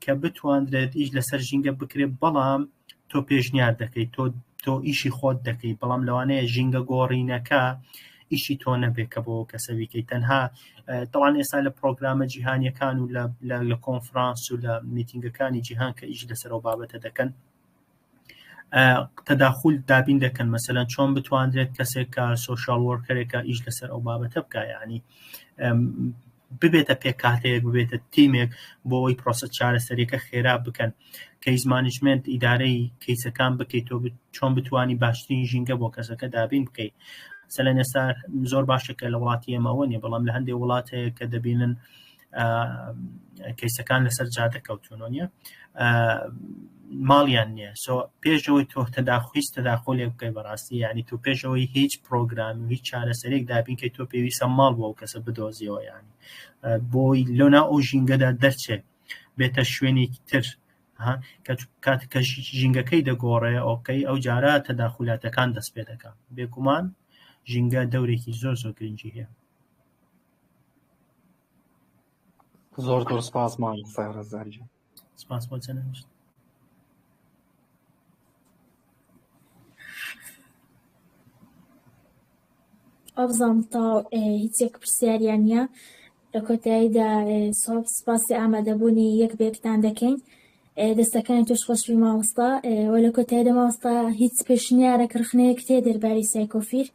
کە بتواندرێت ئیش لەسەر ژینگە بکرێت بەڵام تۆ پێشنیار دەکەیت تۆ تۆ ئیشی خۆت دەکەی بەڵام لەوانەیە ژینگە گۆڕینەکە ئیشی تۆ نەبێت کە بۆ کەسەویکەی تەنها تەوان ئێستا لە پرۆگرامە جیهانیەکان و لە کۆنفرانس و لە میتینگەکانی جیهان کە ئیش لەسەر ئەو بابەتە دەکەن تەداخول دابین دەکەن مەسەلەن چۆن بتواندرێت کەسێک کە social worker ێکە ئیش لەسەر ئەو بابەتە بکە یعنی. ببێتە پێکهاتەیەک ببێتە تیمێک بۆ ئەوەی پرۆسە چارەسەریەکە خێرا بکەن. case management ئیدارەی کەیسەکان بکەیت تۆ چۆن بتوانی باشترین ژینگە بۆ کەسەکە دابین بکەیت. مەسەلەن ئێستا زۆر باشە کە لە وڵاتی ئێمەوە نیە، بەڵام لە هەندێک وڵات هەیە کە دەبینن کەیسەکان لەسەر جادە کەوتون نیە ماڵیان نییە. سۆ پێشەوەی تۆ تەداخویست تەداخۆلێ بکەی بەڕاستی یعنی تۆ پێشەوەی هیچ پرۆگرام و هیچ چارەسەرێک دابینکەی تۆ پێویستە ماڵ بۆ ئەو کەسە بدۆزیەوە یعنی بۆی لەو ناو ئەو ژینگەدا دەرچێت بێتە شوێنێکی تر. کات کە ژینگەکەی دەگۆڕێ okay ئەو جارە تەداخولاتەکان دەست پێ دەکا. بێگومان ژینگە دەورێکی زۆر زۆر گرنگی هەیە. زۆر زۆر سپاس مامۆستای ڕێزدار گیان. سپاس بۆ جەنابت. وابزانم تەواو هیچ یەک پرسیاریان نییە. لە کۆتاییدا سپاسی ئامادەبوونی یەک بە یەکتان دەکەین. دەستەکانی تۆش خۆشبی مامۆستا. و لە کۆتاییدا مامۆستا هیچ پێشنیارێک ڕخنەیەک تێ دەربارەی سایکۆفیر؟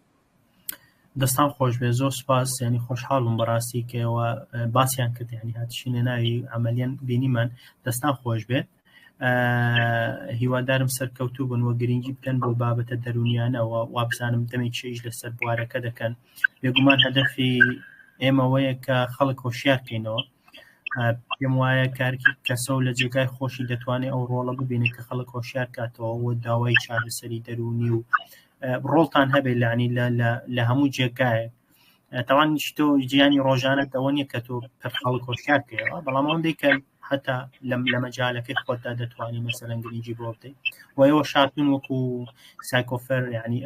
دەستان خۆش بێ، زۆر سپاس. یعنی خۆشحاڵ بووم بەڕاستی کە ئێوە باسیان کرد، یعنی هاتشینە ناوی عملیان بینیمان. دەستان خۆش بێت. هیوادارم سەرکەوتوو بن و گرنگی بدەن بۆ بابەتە دەرونیانەوە. وابزانم دەمێک ئیش لەسەر بوارەکە دەکەن. بێگومان هەدەفی ئێمەوەیە کە خەڵک هۆشیار کەینەوە. پێم وایە کارکی کەسە و لە جێگای خۆشی دەتوانێت ئەو ڕۆڵە ببینێت کە خەڵک هۆشیار کاتەوە و داوای چارەسەری دەرونی و ڕۆڵتان هەبێت لانی لە هەموو جێگایەک. تاوان تۆ ژیانی ڕۆژانە ئەوە نییە کە تۆ پڕ خەڵک هۆشیار کەیەوە، بەڵام ئەوەندەی کە حتا لە مەجالەکەی خۆتدا دەتوانی مەسەلەن گرنگی بۆ بدەیت. و ئێوە شاتون وەکو سایکۆفەر، یعنی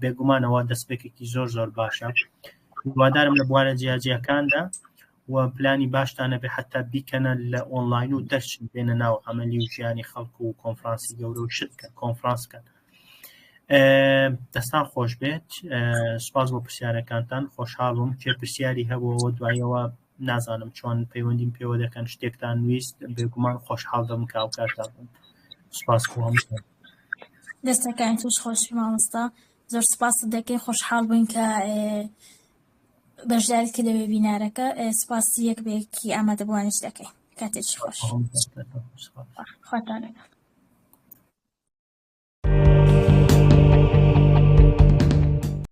بێگومانەوە دەستپێکێکی زۆر زۆر باشە. هیوادارم لە بوارە جیاجیاکاندا و پلانی باشتانە بێ حتا بیکەنە لە ئۆنلاین و دەرچن بێنە ناو عملی و ژیانی خەڵک و کۆنفرانسی گەورە و شت بکەن، کۆنفرانس بکەن. دەستان خۆش بێت. سپاس بۆ پرسیارەکانتان. خۆشحاڵ بووم. کێ پرسیاری هەبووەوە دوایەوە نازانم چۆن پەیوەندیم پێوە دەکەن، شتێکتان ویست بێگومان خۆشحاڵ دەبم کە هاوکارتان بم. سپاس بۆ هەمووتان. دەستەکان توش خۆش مامۆستا، زۆر سپاست دەکەین. خۆشحاڵ بووین کە بەشداری کرد لە وێبینارەکە. سپاسی یەک بە یەکی ئامادەبووانیش دەکەین. کاتێکی خۆش. خواتان لەگەڵ.